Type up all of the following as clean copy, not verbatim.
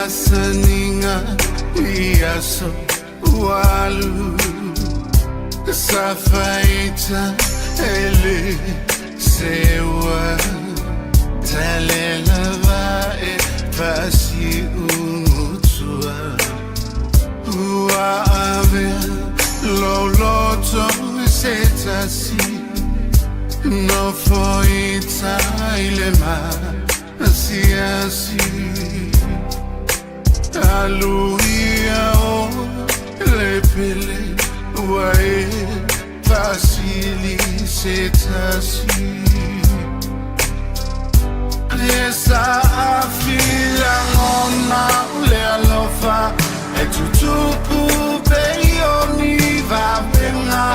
Masaniga i aso ua alu sa faita e le seua talela va e fasiugutua ua avea lou loto i se tasi nofoita i le masiasi aluia o le pele ua e faasili se tasi e sa afilagona le alofa e tutupu pei o ni vavega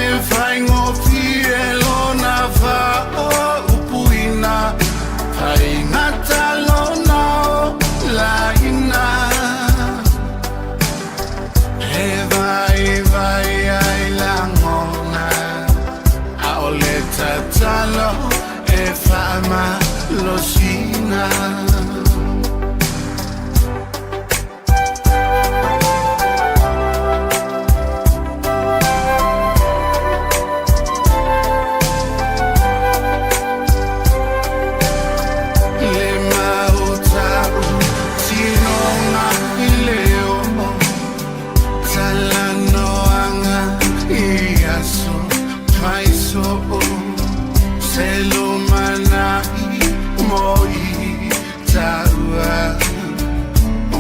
e faigofie lona faaupuina faigata lona olaina e vaivai ai lagona ʻaʻole tatalo e faamalosina. Le mautau tinoga i le oo talanoaga i aso faisoo se lumanaʻi mo i taua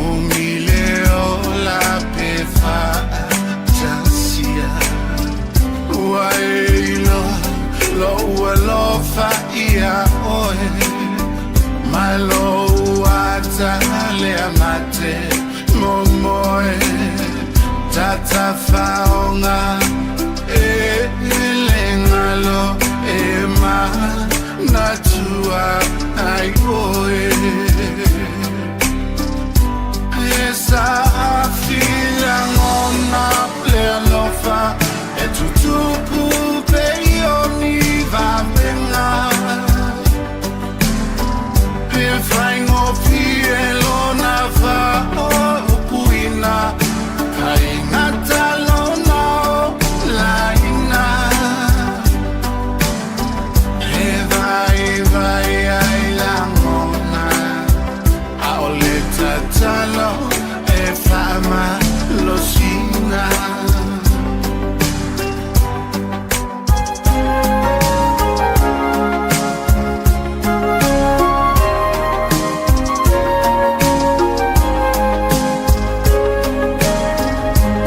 umi le ola pe faatasia ua e iloa lou alofa ia oe ma lou ata lea mate momoe tatafaoga e le galo e manatua ai oe e sa afilagona le alofa e tutupu pei o ni vavega e faigofie lona faaupuina faigata lona olaina e vaivai ai lagona ʻaʻole tatalo e faamalosina.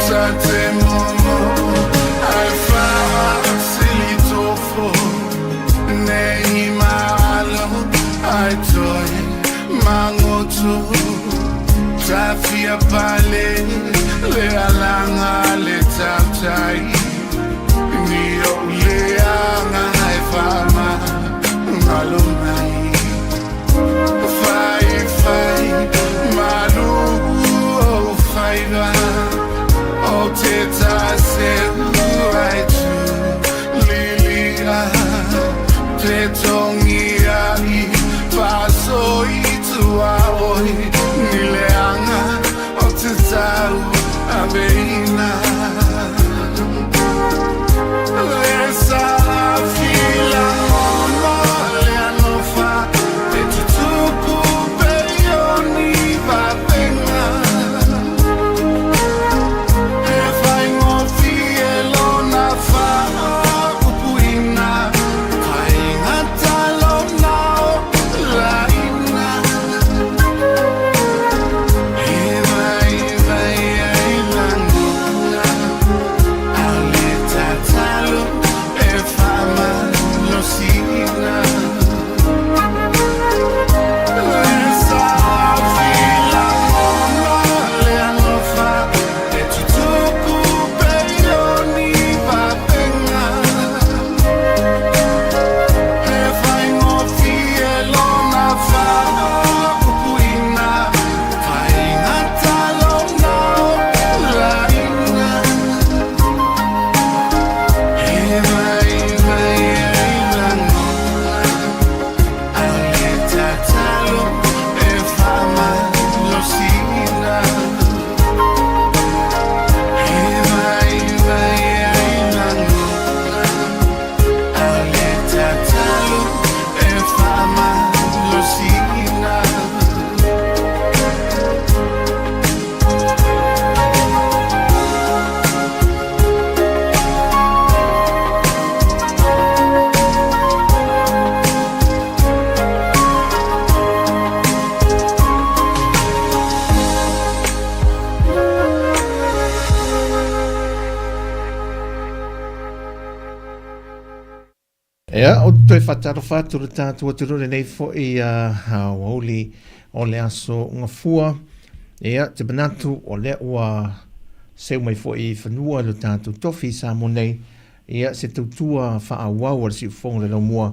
Tate momo ai faasilitofo nei malo ai toe magoto tafia pale le alaga le tautai ni ou leaga ai faamagalo mai faifai malu ou faiva o te taseu ai tu lilia te tongia i faasoitua oe ni leaga o te tau aveina le sa filagona le alofa e tutupu pei o ni vavega e faigofie lona faaupuina faigata lona olaina e vaivai ai lagona. Ia, ou te toe faatalofa atu i le tatou atunuu i lenei foi aoauli o le aso Gafua. Ia, ou te manatu o lea ua seu mai foi i fanua i lo tatou tofi i Samoa nei, ia, se tautua faaauau a le Siufofoga o le Laumua,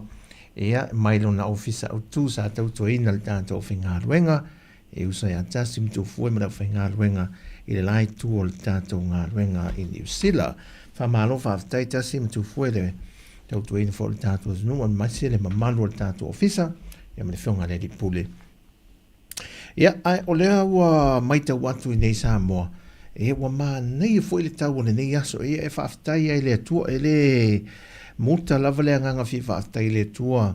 ia, mai lona ofisa autu sa tautuaina le tatou aufaigaluega e uso ia Tasi ma Tufue ma le aufaigaluega i le la itu o le tatou galuega i Niu Sila. Faamalo faafetai Tasi ma Tufue le tautuaina foi o le tatou atunuu aemaise le mamalu o le tatou ofisa ia ma le afioga i le Alii Pule. Ia, ae o lea ua maitau atu i nei Samoa, e ua manaia foi le tau o lenei aso. Ia e faafetai ai i le Atua, e le muta lava le agaga fia faafetai i le Atua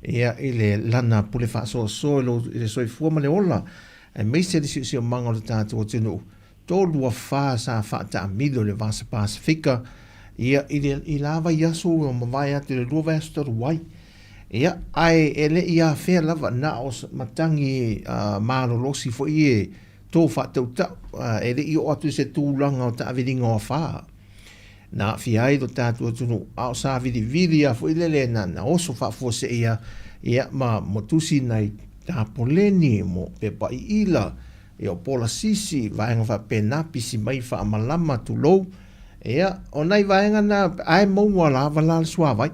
ia i le lana pule faasoasoa i lo i le soifua ma le ola, aemaise le siosiomaga o le tatou atunuu, 34 sa faataamilo i le Vasa Pasefika, ia i le i la vaiaso ua mavae atu i le 2 vaiaso talu ai. Ia, ae e le i afea lava na o matagi malolosi foi e to faatautau, e le i oo atu i se tulaga o taaviliga o afa. Na aafia ai lo tatou atunuu, a o savilivili a foi lele na na oso faafuasei a, ia ma ma tusi nai tapoleni mo pepa iila, ia o polasisi, vaega faapena, pisi mai faamalama, tulou. Ia, o nai vaega na, ae maua lava la le suavai.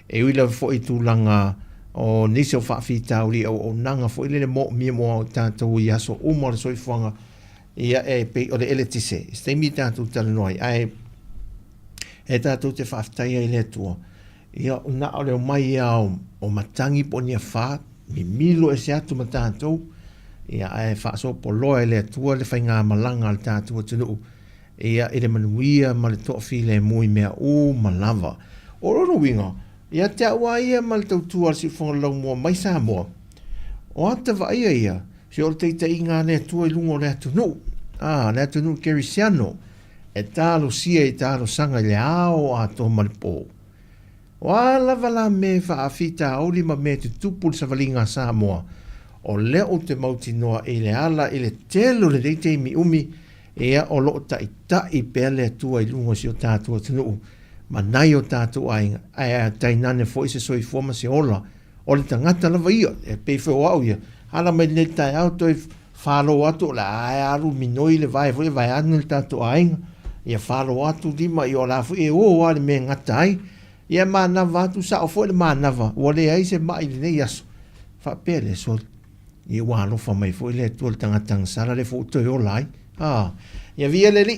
E ui lava foi i tulaga o nisi o faafitauli i auaunaga foi lele moomia mo tatou i aso uma o le soifuaga, Ia, e pei o le eletise, i se taimi tatou talanoa ai, ae e tatou te faafetai ai i le Atua, ia, na o le omai ia o matagi po o ni afa, mimilo ese atu ma tatou, ia, ae faasopoloa e le Atua le faigamalaga a le tatou atunuu, ia, i le manuia ma le toafilemu i mea uma lava. O lona uiga, ia te au lava ia ma le tautua a le Siufofoga o le Laumua mai Samoa, o ata vaaia ia, Se o le taitaiga a le Atua i luga o le atunuu, a, le atunuu kerisiano, e talosia i talosaga i le ao atoa ma le pō. O a lava la mea e faafitauli ma mea e tutupu i le savaliga a Samoa, o lea ou te mautinoa i le ala i le tele o lenei taimi umi, ia o lo o taitai pea le Atua i luga o si o tatou atunuu ma nai o tatou aiga, ae tainane foi se soifua ma se ola O le tagata lava ia, e pei foi o au ia, ala mai lenei taeao toe falo atu o le a e alu minoi le vae foi vaeane le tatou aiga, ia falo atu lima ia o la foi e o lava i le mea e gata ai, ia e manava atu, sao foi le manava, ua leai se mai i lenei aso. Faapea lea, sole, ia ua alofa mai foi le Atua i le tagata agasala lea foi ua toe ola ai. A, ia viia le Alii.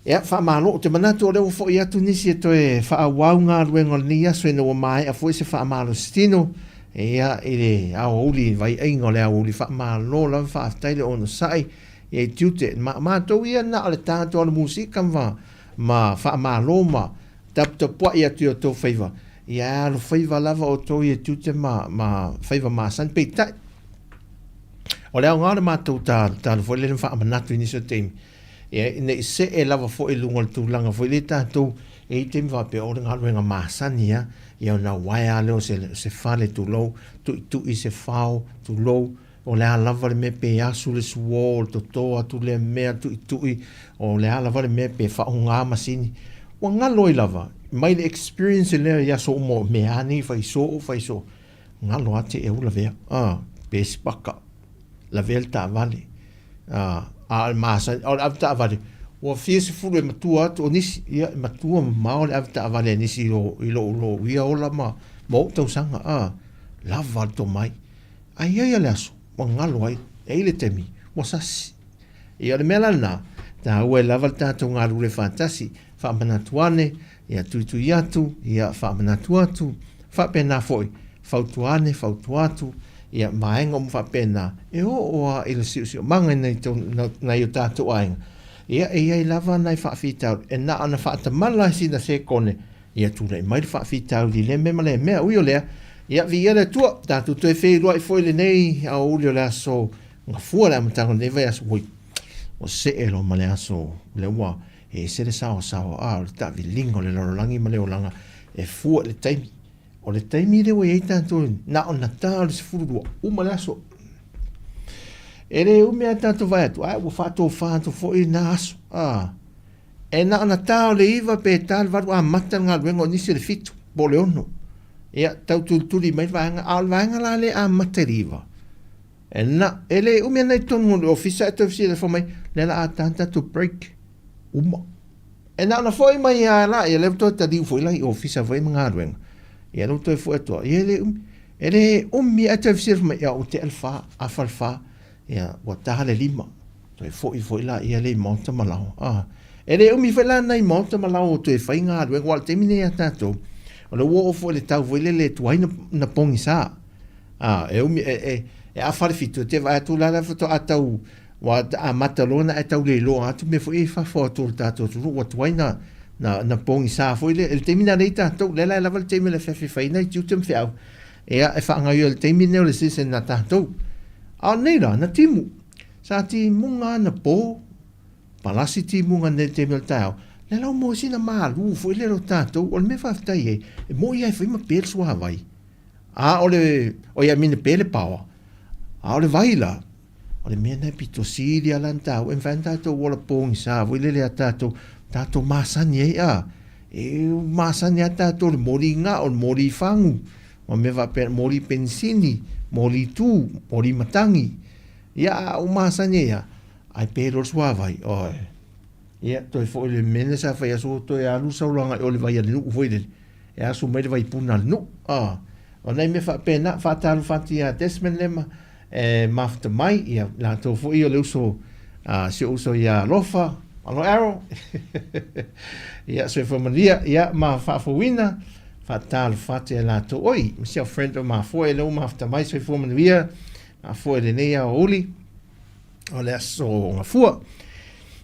Ia, faamalo. Ou te manatu o lea ua foi atu nisi e toe faaauau galuega o lenei aso ina ua maea foi se faamalositino, ia, i le aoauli, i vaiaiga o le aoauli. Faamalo lava, faafetai le onosai, ia i tiute. Ma, matou ia na o le ta atu lava o le musika ma, ma faamalo ma taputapuai atu i outou faiva, ia e alofaiva lava outou ia tiute ma, ma faiva masani. Peitai, o le aoga o le matou tatalo foi lele ma faamanatu i nisi o taimi, Ia, ne i see lava foi i luga o le tulaga foi lea tatou, e i ai taimi faapea o le galuega masani lava, ia ona uaea lava lea o se, se fale tulou, tuitui se fao, tulou, o le a lava le mea pe asu le suo, o le toto atu lea mea, tuitui, o le a lava le mea pe faaaoga masini. Ua galo ai lava, mai le experience lea i aso uma o mea lava nei fai soo, fai soo, galo lava te eu lavea, pe sipaka, lavea le taavale. A o le masani, a o le avetaavale, ua fia sefulu e matua atu o nisi, ia, e matua mamao le avetaavale a nisi i lo, i lou, lou ia ola ma, ma ou tausaga, a, lava le tomai. Ae i ai lava le aso, ua galo ai, e i ai le taimi, ua sasi. Ia, o le mea la lena, taua ai lava le tatou galulue faatasi, faamanatu ane, ia tuitui atu, ia faamanatu atu, faapena foi, fautua ane, fautua atu, ia vaega uma faapena, e oo lava i le siosiomaga i nai o tatou aiga, ia e i ai lava nai faafitauli, e na ona faatamala sina sekone, ia tulai mai le faafitauli i lea mea ma lea mea. Ui o lea, ia viia le Atua, tatou toe feiloai foi i lenei aoauli o le aso Gafua le amataga o lenei vaiaso, oi, ua see loa ma le aso lea ua E ese le saoasaoa a o le taaviliga o le lalolagi ma le olaga e fua i le taimi. O le taimi lea ua i ai tatou, na ona ta o le 12, uma le aso. E le umi lava tatou vaai atu, ae ua faatofa atu foi lena aso. A, e na ona ta o le 9 pe ta le 8 amata le galuega o nisi o le 7 po o le 6. Ia, tau tulituli mai le vaega, a o le vaega la lea e amata i le 9, e na, e le umi ana i totonu o le ofisa ae toe fesili atu mai, lea la a ta le tatou break, uma. E na ona foi mai lava la, ia lea ua toe taliu foi la i ofisa foi ma galuega, ia lea ua toe foi atu lava, ia e le umi, e le umi ae toe fesili atu mai, ia ua tea le fa, afa le fa, ia ua ta le lima. Toe foi foi laia lea i maota ma laoa. Ah, e le umi foi la nai maota ma laoa o toe fai galuega, aua o le taimi nei a tatou, o lea ua oo foi i le tau foi lele e tuai na pogisa. Ah, e umi, e, e, e afa le fitu, e te vaai atu la la faatoa tau, ua amata loa ona e tau le iloa atu mea foi ia i fafo atu o le tatou atunuu, ua tuai na, na, na pogisa foi le, i le taimi na lea i tatou, lea la e lava le taimi o le afiafi e fai ai nai tiute ma feau, ia, e faagaoioi i le taimi lenei o le season a tatou. A o nei la, na timu. Sa timuga anapo, palasi timuga nei i le taimi o le taeao, lea la ua maua ai sina malu foi lele o tatou. O le mea faafetai ai, e moi lava e fai ma pe le suavai. A o le, oi I mean e pe le paoa. A o le vai la, o le mea lena e pito sili lava la ona taua, e mafai ona tatou ola pogisa foi lele ia tatou, tatou masani ai a. E masani lava tatou i le moli gao, le moli fagu, ma mea faapena, moli penisini, moli tu, moli matagi. Ia, a ua masani ai lava, ae pe loa le suavai, oi. Ia, toe foi le mea lea sa fai aso, toe alu sau loa agai o le vai a le nuu foi lele, e asu mai le vaipuna a le nuu. A, o nai mea faapena, faatalofa atu ia Desmond Lema, e mafuta mai, ia, latou foi o le uso, a, si ou uso ia Alofa, alo Arrow, ia, soifua manuia, ia, ma faafouina, faatalofa atu ia latou, oi, ma si au friend o mafoe, lea ua mafuta mai, soifua manuia, A foi lenei aoauli o le aso Gafua.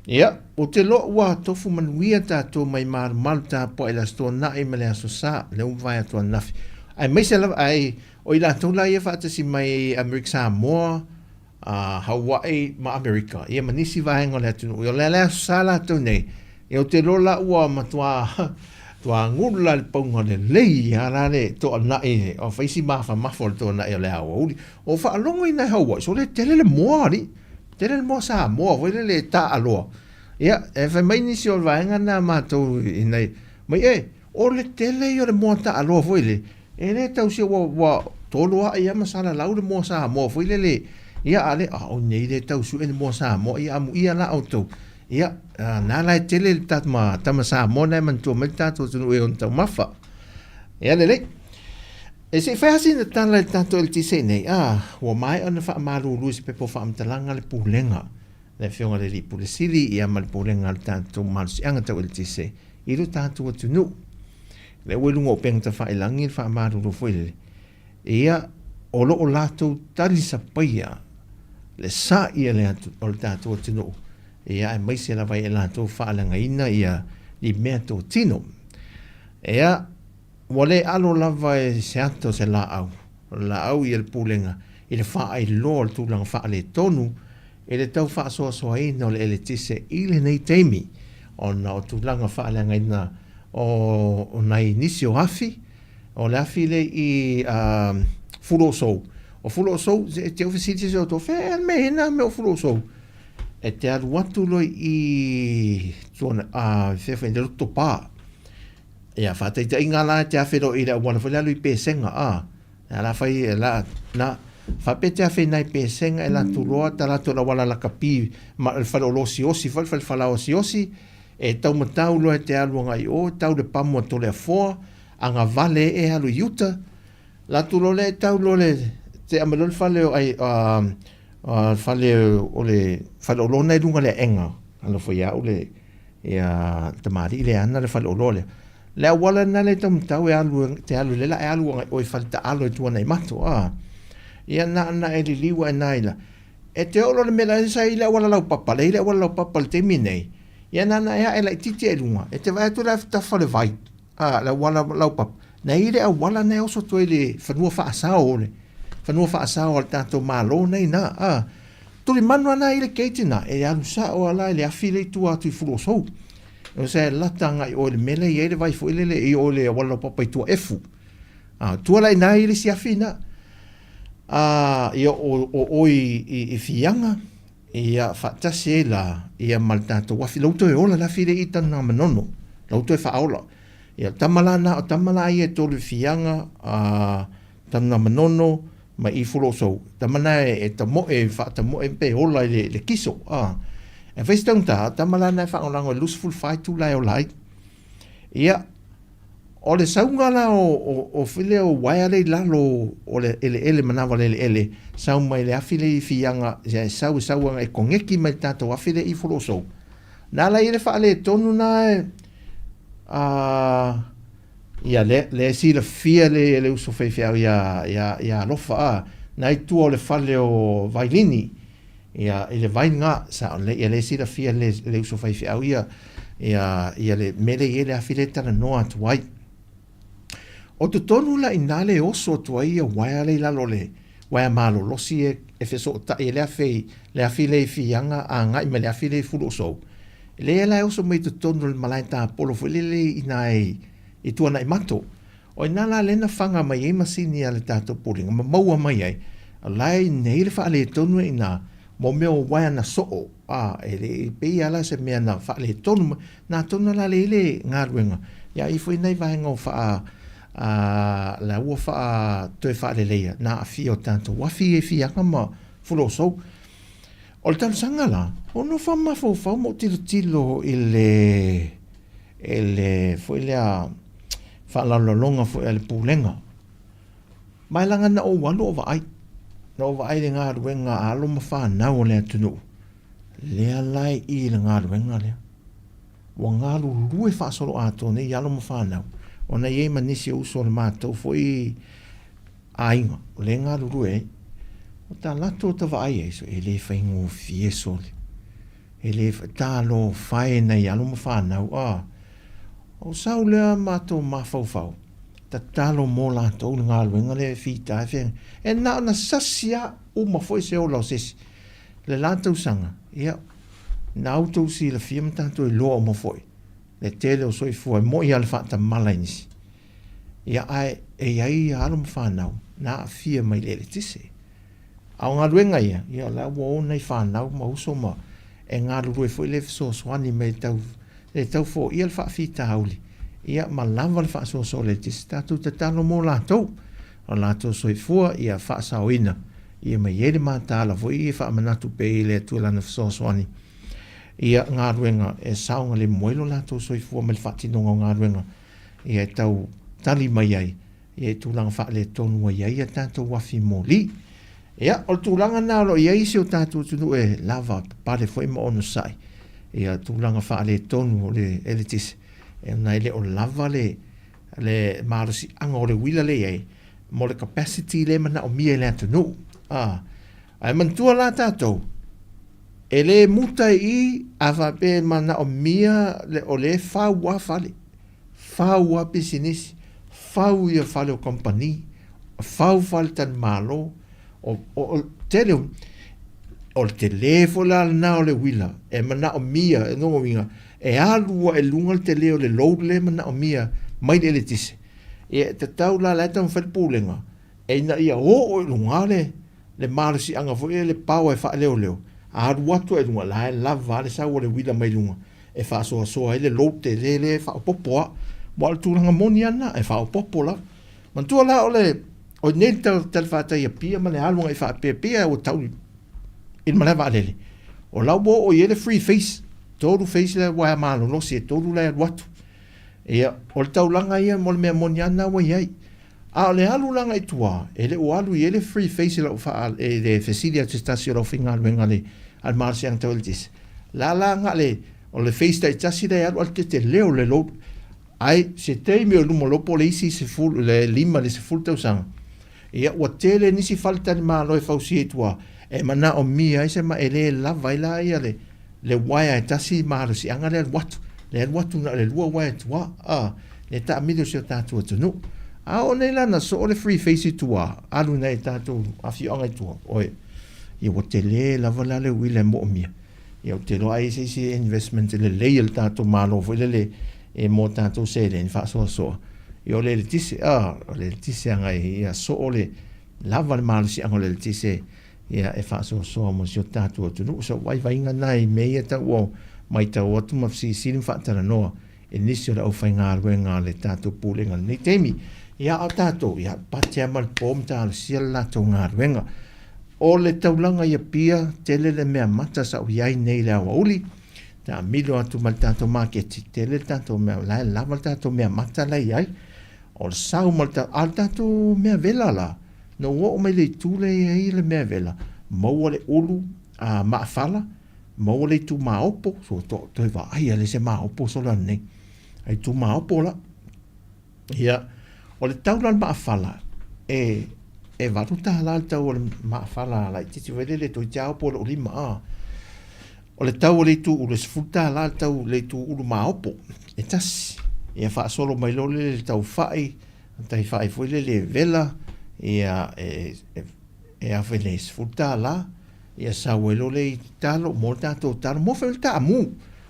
Ia, ou te iloa ua tofu manuia tatou mai malumalu tapuai i le Aso Toonai ma le Aso Sa, lea ua mavae atu ananafi. Aemaise lava, ai, o i latou la ia faatasi mai Amerika Samoa, a Hawaii ma Amerika, ia ma nisi vaega o le atunuu. Ia o le Aso Sa latou nei, Ia ou te iloa la ua matua tuagulu la le pauga lelei a la le toanai o fai si mafamafa o le toanai o le aoauli. O faalogo i nai Hawaii, sole tele le moa alii. Tele le moa Samoa foi lele e taaloa. Ia, e fai mai nisi o le vaega lena a matou i nai, mai e, o le tele ia o le moa taaloa foi lele, E le tausia ua, ua tolo ae ia ma salalau le moa Samoa foi lele. Ia a le, a o nei le tau sue le moa Samoa, ia amuia la outou. Ia, na la e tele le tama, tama Samoa na e manatua mai le tatou atunuu e ona taumafa. Ia lelei. E se i fai lava sina tala i le tatou eletise nei, a, ua maea ona faamalulu i se pepa o faamatalaga le Pulega, le Afioga i le Alii Pule Sili, ia ma le Pulega a le tatou Malosiaga Tau Eletise i lo tatou atunuu. Lea ua i luga o upega tafailagi le faamalulu foi lele, ia, o lo o latou talisapaia le sa'i a le o le tatou atunuu, ia, aemaise lava i a latou faaleagaina ia ni meatotino. Ia, ua le alo lava e se ata o se laau, o le laau ia le pulega i le faailoa o le tulaga faaletonu i le tau faasoasoaina o le eletise i lenei taimi ona o tulaga faaleagaina o nai nisi o afi, o le afi lea i Fuloosou. O Fuloosou, e te fesili se isi o outou, fea ea le mea e i ai na mea o Fuloosou? E te alu atu loa i tuana, fea foi, i le Lotopa. Ia, faataitaiga la e te afe loa i le auala foi lea alu i Pesega, a, a la fai, la, na, faapea te afe i nai Pesega e latou loa ta latou le auala lakapi ma le fale oloa osiosi foi, le fale fala osiosi, e taumatau loa e te alu agai i o, tau le pamu a Toleafoa, agavale e alu i uta, latou loa lea e tau loa le, te aumai loa le fale o ai, a, a, fale o le fale oloa na i luga o le aega, alofa ia au le, Ia, le tamalii lea e ana le faleoloa lea. Le auala lena lea e taumatau e alu, te alu lea la e alu agai oe i Faletaalo i Tuanaimato, a. Ia, na ona e liliu ae na i la. E te oo loa i le mea la sa i ai le auala laupapa, lea e i ai le auala laupapa i le taimi nei, ia na ona e ae laitiiti ae i luga, e te vaai atu la i tafa o le vai, a, le auala laupapa, na i ai le auala na e oso atu ai i le fanua faasao o le fanua faasao a le tatou Malo na i ina, a. Tulimanu ana i le gate na, e alu sao lava la i le afi lea i tua atu i Fuloosou. O se lata agai i o i le mea lea e i ai le vai foi lele i o i le auala laupapa i Tuaefu. A, tua la i ina i le isi afi na. A, ia o, o o i, i, i Fiaga, ia faatasi ai la, ia ma le tatou afi. La ua toe ola le afi lea i Tanugamanono. La ua toe faaola. Ia, tama la na, o tama la ia e tolu i Fiaga, a Tanugamanono ma i Fulousou. Tama na e, e tamoe, e faatamoe pe ola i le, le kiso. A. E fai se taugata, o tama la na e faalagolago i 24 itula e ola ai. Ia, o le sauga la o, o, o file o uaea lea i lalo o le eleele, manava o le eleele, sau mai le afi lea i Fiaga, ia e sau e sau e koneki mai le tatou afi lea i Fulousou. Na ala i le faaletonu na e, a, ia le, le silafia le, le uso faifeau ia, ia, ia Alofa, a, na i tua o le fale o Vailini, ia, i le vai lena, sao lelei, ia le silafia le, le uso faifeau ia, ia, ia le mea lea e i ai le afi lea e talanoa atu ai. O totonu la i ina le oso atu ai ia uaea lea i lalo o le uaea malolosi e, e fesootai ai le afe le afi lea i Fiaga agai mai le afi lea i Fuluusou. Lea la e oso mai i totonu o le malae tapolo foi lele i ina i, i Tuanaimato. O ina la lea na faga mai ai masini a le tatou Pulega ma maua mai ai, o la e i ai le faaletonu i ina mo mea o uaea na soo, a, e le i pei lava la se mea na faaletonu mai. Na tonu la lea i le galuega, ia ai foi nai vaega o faa, a, la ua faa, toe faaleleia, na aafia o tatou afi e Fiaga ma Fulousou. O le talosaga la, o nofo mafaufau ma ou tilotilo i le, i le foi lea faalalolaloga foi a le Pulega. Ma e laga na ou alu o vaai, na ou vaai i le galuega a alo ma fanau o le atunuu, lea la e i i le galuega lea. Ua galulue faasoloatoa nei alo ma fanau, ona e i ai ma nisi o uso o le matou foi aiga o lea e galulue ai. O ta latou ta vaai ai, e le faigofie sole. E le, talofa e nai alo ma fanau, a. O sau lea matou mafaufau, tatalo mo latou le galuega lea e fita e feagai. E na ona sasi lava, uma foi se ola o se isi. Le la tausaga, ia, na outou silafia ma tatou iloa uma foi, le tele o soifua e moi lava le faatamala i nisi. Ia, ae e i ai alo ma fanau na aafia mai i le eletise. A o galuega ia, ia o la ua o nai fanau ma uso ma e galulue foi le fesoasoani mai tau e tau foia le faafitauli, ia ma lava le faasoasoa o le eletise. Tatou tatalo mo latou, o latou soifua ia faasaoina, ia ma i ai le mataala foi e faamanatu pea i le Atua Lana fesoasoani ia galuega e saogalemu ai lo latou soifua ma le faatinoga o galuega ia e tau tali mai ai ia i tulaga faaletonu ua i ai a tatou afi moli. Ia, o le tulaga lena o lo o i ai si o tatou atunuu e lava papale foi ma onosai ia tulaga faaletonu o le eletise, ona e le o lava le, le malosiaga o le uila lea e i ai mo le capacity lea e manaomia e le atunuu. A, ae manatua la tatou, e le muta i i a faapea e manaomia le, o lea e fau lava fale. Fau lava pisinisi, fau ia fale o kamupani, fau faletalimalo, o, o, o tele o, o le tele foi la lena o le uila e manaomia, e lona uiga, e alu lava i luga le tele o le load lea e manaomia mai le eletise. Ia e tatau la, la e taumafai le Pulega e ina ia oo i luga le, le malosiaga foi lea, le power e faaleoleo, alu atu ai i luga, la e lava a le sau o le uila mai luga e faasoasoa ai le load tele lea e faaopoopo lava. Aua o le tulaga moni lava lena, e faaopoopo lava. Manatua la o le, o i inei i le talafatai i Apia ma le alu agai faapea, pei lava ua tau i le malae vaalele, o la ua oo i ai le three phase, tolu phase la ua malolosi e tolu la e alu atu. Ia, o le taulaga ia mo le mea moni lava lena ua i ai. A o le alu la agai i tua, e le o alu i ai le three phase i lau faa, i le fesili atu i se tasi o le aufaigaluega a le, a le Malosiaga Tau Eletise, la la agai le, o le phase taitasi la e alu a le tetele o le load. Ae se taimi o i luma loa po o le isi sefulu, le lima i le sefulu tausaga, ia ua tele nisi faletalimalo e fausia i tua e manaomia ai se ma e le lava ai la ia le, le uaea e tasi malosiaga le alu atu, le alu atu na o le lua uaea i tua, a, le taamilo i si o tatou atunuu. A oo nei la na soo le three phase i tua, alu nai tatou afioaga i tua, oi, ia ua tele lava la le uila e moomia. Ia ou te iloa ai se isi investment lelei a le tatou Malo foi lele e mo tatou seleni faasoasoa. Ia o le eletise, a, o le eletise agai ia soo le lava le malosiaga o le eletise ia e faasoasoa mo si o tatou atunuu. So vaivaiga na i mea ia tau ua maitau atu ma fesilisili ma faatalanoa. i nisi o le aufaigaluega a le tatou Pulega i lenei taimi. Ia, a o tatou, ia, pate lava ma le po ma talosia le latou galuega. O le taulaga i Apia, tele le meamata sa ou i ai nei i le aoauli, taamilo atu ma le tatou maketi, tele le tatou mea, o la e lava le tatou meamata la e i ai. O le sau ma le ta, a o le tatou mea vela la, na ou oo mai i le itu lea e i ai le mea vela, maua le ulu a maafala, maua le itu maopo, so to, toe vaai lava i se maopo solo nei. A itu maopo la. Ia, o le tau la o le maafala, e, e $8 le tau o le maafala laitiiti foi lele toeitiiti lava opo i lou lima, a. O le tau o le itu ulu, e $10 le tau o le itu ulu maopo, e tasi. Ia faasolo mai loa lea i le tau fai, tai fai foi lele e vela, ia e, e, e a foi nei, $10. Ia sau ai loa lea i talo, mo le tatou talo, mo foi le taamu.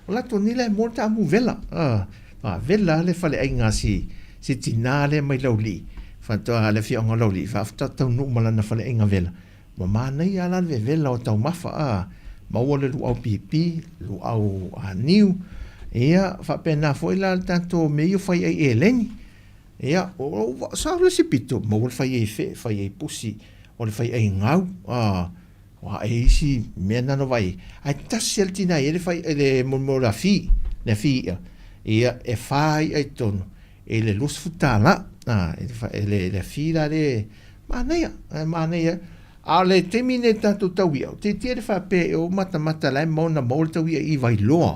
O latou nei la e mo le taamu vela. Ah, vela le faleaiga a si, si tinā lea mai Laulii, faatoa le afioaga o Laulii, faatoa taunuu ma lana faleaiga vela. Ua manaia lava la le vevela o taumafa, a, maua le luau pipi, luau niu, ia, faapena foi la le tatou mea ia o fai ai eleni. Ia, o lou sao le isi pito, maua le fai ai fe'e, fai ai pusi, o le fai ai gau, a, ua ae isi mea na na vaai ai. Ae tasi lava le tina e i ai le fai, le mo le mea o le afi, le afi i'a, ia, e fa i'a i totonu i le $20, a, i le, le afi la lea, manaia, manaia. A o le taimi lenei i le tatou tau i'a, ou te itiiti le faapea e o matamata la e maua na maua le tau i'a i Vailoa,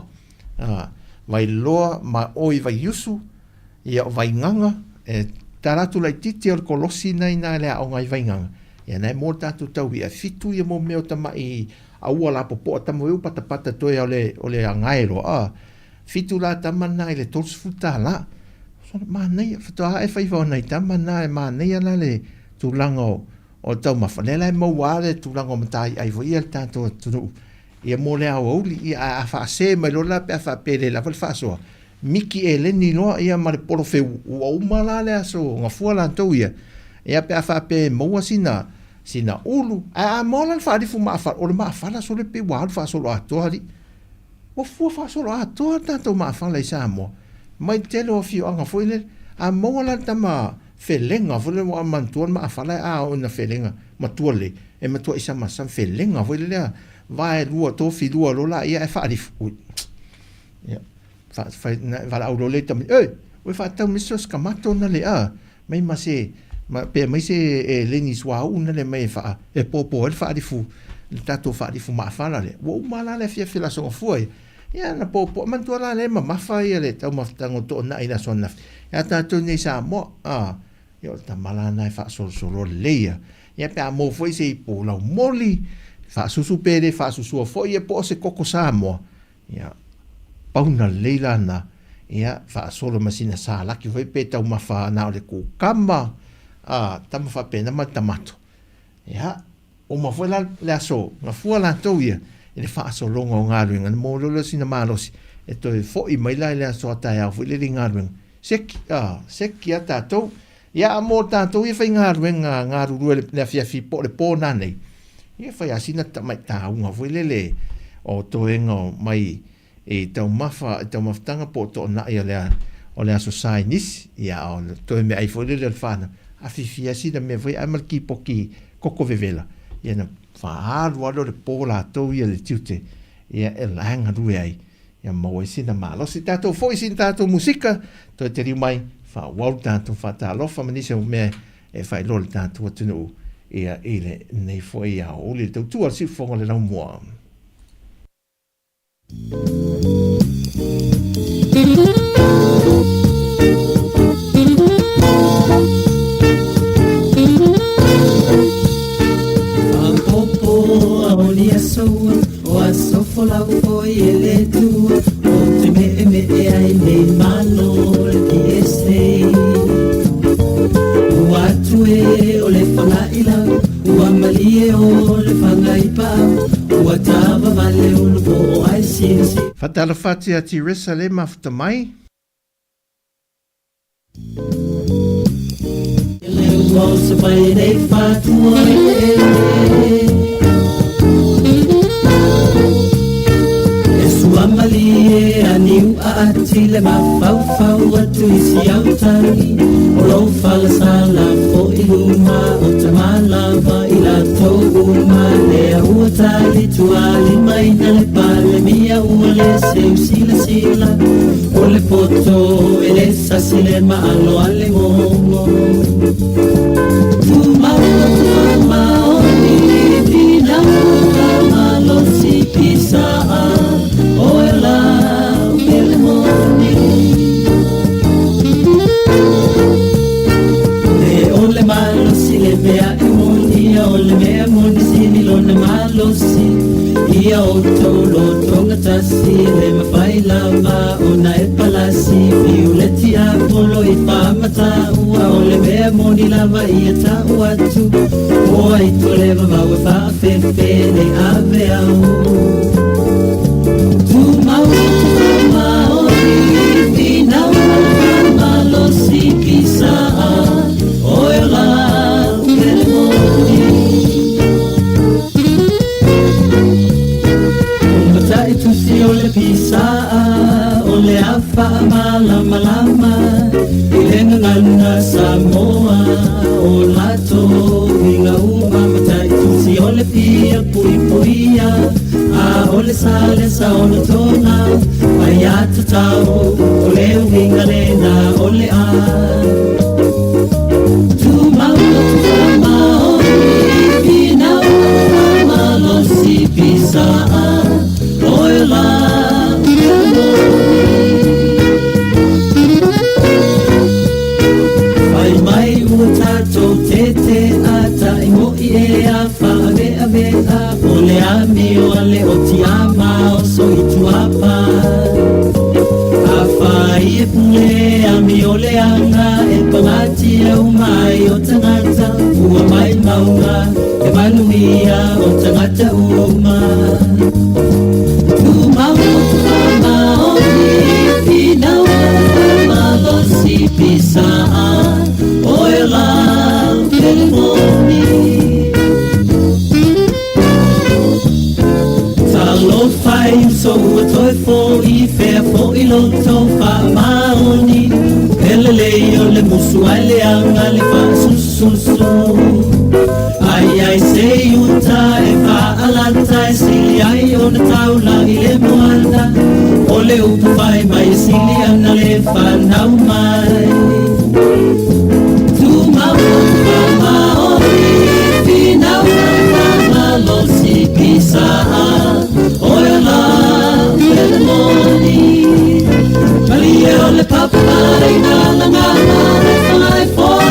a, Vailoa ma o i Vaiusu, Ia, o Vaigaga, e tala atu laitiiti o le kolosi na ina i le aoga i Vaigaga, ia na e mo le tatou tau i'a, e fitu ia mo mea o tama'i aua lapopoa tama foi ua patapata toe o le, o le agae loa, a, fitu la tama na i le $30. Sole, manaia, faatoa ae faiva o nai tama na, e manaia la le tulaga o, o le taumafa, lea la e maua lava le tulaga o mataiai foi ia le tatou atunuu, ia mo le aoauli, ia a, a faase mai loa la pe a faapea e le lava le faasoa, Miki eleni loa ia ma le polofeu ua uma la le aso gafua latou ia, ia pe a faapea e maua sina sina ulu, ae a maua la le faalifu maafala, o le maafala sole pei ua alu faasoloatoa alii. Ua fua faasoloatoa le tatou maafala i Samoa, mai le tele o afioaga foi lele. A maua la le tama felega foi lele ua manatua le maafala a oo ina felega matua lelei, e matuai samasama felega foi lele a vae lua tofi lua loa laia ae faalifu, ui. Ia, valaau loa lea i tamaiti, Oi, ua faatau mai se kamato na le a, mai ma se, ma, pe mai se eleni suauu na le mai e faa, e popo ai le faalifu, le tatou faalifu maafala lea. Ua uma la le afiafi o le Aso Gafua ia. Ia na popo, manatua la lea e mamafa ia le taumafataga o Toonai i le aso ananafi. Ia tatou nei i Samoa, a, ia o le tama la na e faasolosolo lelei ia. Ia pe a maua foi se ipu laumoli, faasusu pe le faasusua foi ia po o se koko Samoa, Ia, pauna lelei la na, ia, faasolo ma sina salaki foi pe taumafa na o le kukama, a, tama faapena ma le tamato. Ia, uma foi la le aso, gafua latou ia i le faasologa o galuega, na maua loa lea o sina malosi, e toe foi mai la i le aso a taeao foi lele i galuega. Seki, a, seki a tatou. Ia, a mo tatou ia faigaluega galulue i le afiafi po o le po nanei, ia fai lava sina tamai tauga foi lele o toega o mai i taumafa, i taumafataga po o toonai o le, o le Aso Sa i nisi. Ia, o le toe meaai foi lele o le fanau, afifi lava sina mea foi ae ma le kipoki koko vevela, ia na faaalu lava lea o le po latou ia i le tiute, ia e la e galue ai. Ia maua ai sina malosi. Tatou foi sina tatou musika, toe te liu mai, faaauau le tatou faatalofa ma nisi o mea e faailoa le tatou atunuu ia i lenei foi aoauli le tautua a le siufofoga o le laumua. Faapopo aolia soua O aso folau foi e le Atua Ou te meemee ai nei malo le PSA Ua atu e o le fagailau Ua malie o le fagaipaau Ua tavavale ulu po o ICC Faatalofa atu ia Tiresa le mafuta mai. i le mafaufau atu i si autali o lou falasala fo'i luma o tamā lava i latou uma lea ua tali tualimaina le Palemia ua lē seu silasila o le poto e lē sasi le maalo a le gogo tumau maoni finau malosi pisaa oe la pele moni e o le malosi le mea e moni ia o le mea moni sili lona malosi ia outou lotogatasi le mafai lava ona e palasi fiu le tiapolo i faamataua o le mea moni lava ia ta'u atu o ai tole vavau e faafefe le ave au tumau maoni finau malosi pisaa oe la pele moni Mata'i tusi o le pisaa o le afa malamalama i le gagana Samoa o latou uiga uma mata'i tusi o le fia puipuia a o le sa le saolotoga mai a tatau o le uiga lena o le a tumau maoni finau malosi pisaa oe la Fai mai ua tatou tete a ta'i mo'i e a fa'ave'ave'a o le amio a le o tiama o so i tuapa a fai e pule amio le aga e pagatia umai o tagata ua mai mauga e manuia o tagata uma tumau maoni finau malosi pisaa oe la pele moni Talofa i uso ua toe fo'i fea fo'i loto fa'amaoni e lelei o le musu ai le aga le fa'asususu ai ai sei uta e fa'alata e sili ai ona taula'i le moana o le upu fai mai e sili ana le fanau mai tumau maoni finau malosi pisaa oe la pele moni Malie o le papa ina lagala le fai foa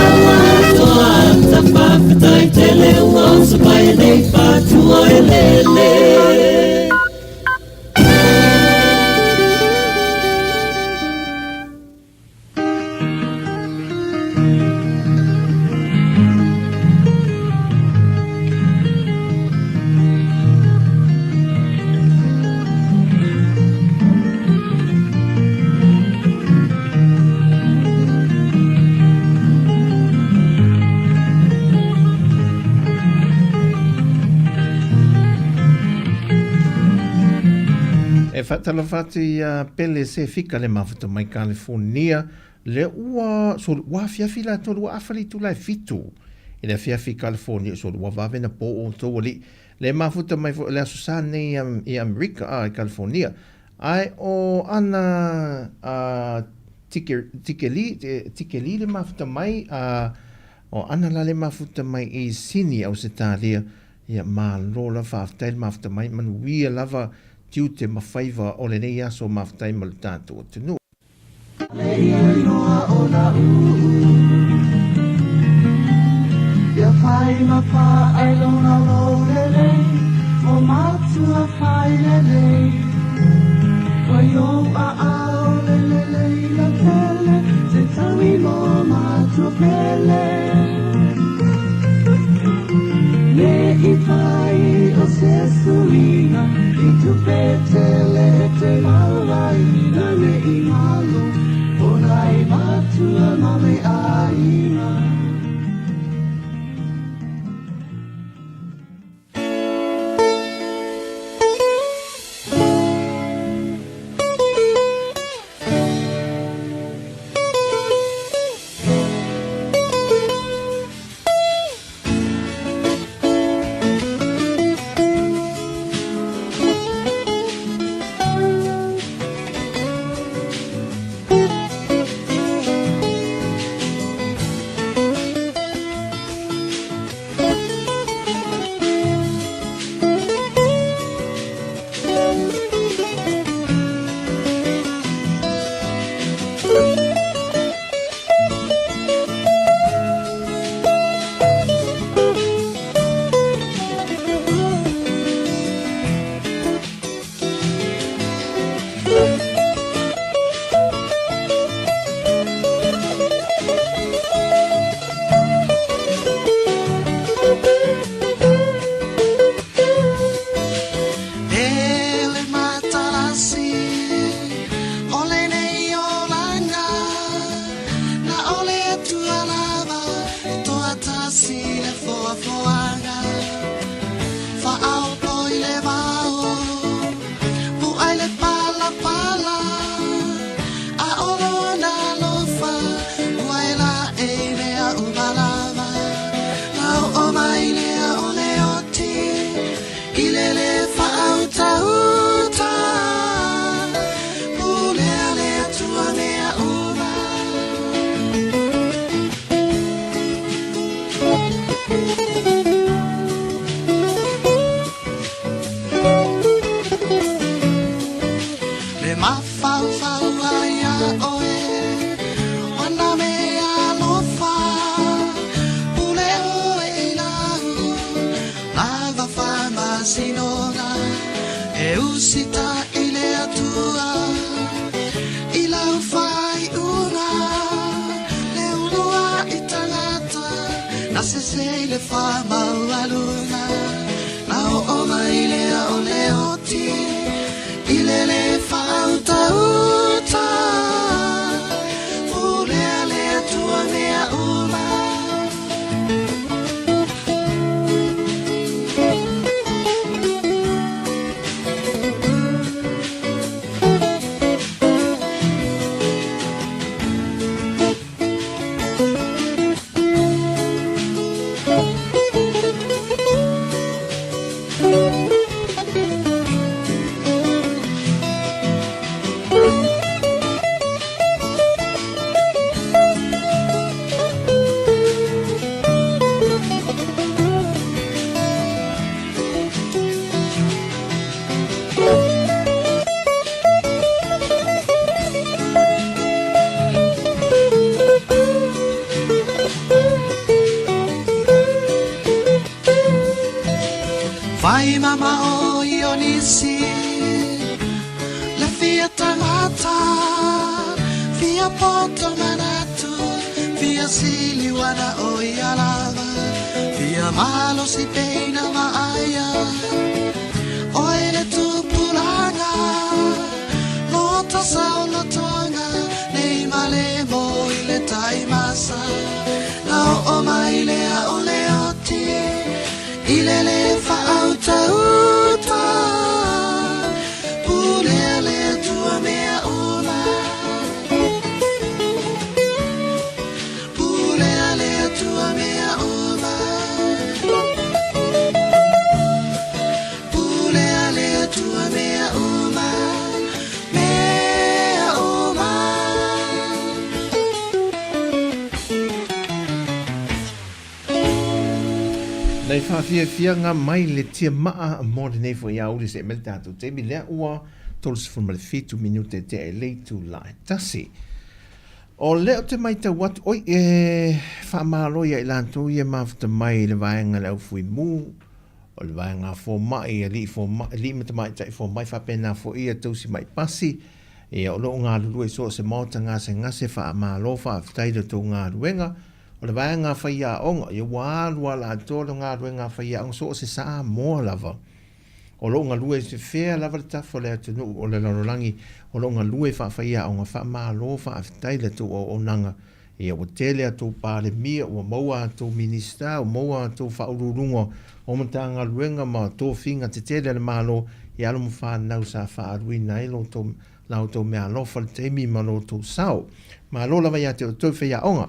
toa ta fa'afetai tele ua oso mai e nei fatua e lele. E faatalofa atu ia Pele se fika le mafuta mai California le ua so ua afiafi latou le ua afa le itula e 7 i le afiafi i California so ua vave na po outou alii le mafuta mai foi le aso sa nei i Amerika a i California ae o ana a tike tikeli tikeli le mafuta mai a o ana la le mafuta mai i Sini Ausetalia ia malo lava faafetai le mafuta mai manuia lava tiute ma faiva o lenei aso mafutai ma le tatou atunuu. Ia fai ma faailoga lou lelei o matua fai lelei Wai ou aao le lelei lautele se taui mo matua pele Le i fai o se suiga i tupe tele e te maua ina ne i galo o nai matua ma le aiga. faamasinoga e usita'i le Atua i lau faaiuga le ulua'i tagata na sese i le faamaualuga na oo mai lea o le oti i le lē faautauta pulea le Atua mea uma. Fai mamao i o nisi le fia tagata, fia poto manatu, fia siliuana o ia lava, fia malosi peina vaaia, oe le tupulaga, loto saolotoga, nei male mo i le taimasa, na oo mai lea o le oti, i le lē faautauta, pulea le Atua mea uma. Pulea le Atua mea uma. Pulea le Atua mea uma. Mea uma. Nei faafiafiaga mai le tiamaa mo lenei foi aoauli seia mai le tatou taimi lea ua 37 minute tea i le itula e tasi. O lea ou te matau atu, oi, e faamalo ia i latou ia e mafuta mai i le vaega le au fuimu, o le vaega fomai, alii fomai, alii ma tamaitai fomai, faapena foi ia tausi mai pasi, ia o lo o galulue i so o se maota gasegase, faamalo, faafetai i le tou galuega. O le vaega faiaoga, ia ua alu lava latou le galuega faiaoga, so o se Samoa lava. O lo o galue i se fea lava le tafa o le atunuu o le lalolagi, o lo o galue faafaiaoga, faamalo faafetai le tou auaunaga. Ia ua tele a tou Palemia, ua maua a tou Minisita, ua maua a tou Faauluuluga o Matagaluega ma tofiga tetele a le Malo i alo ma fanau sa faaaluina ai lo tou, la outou meaalofa le taimi ma lo outou sao. Malo lava ia te outou faiaoga.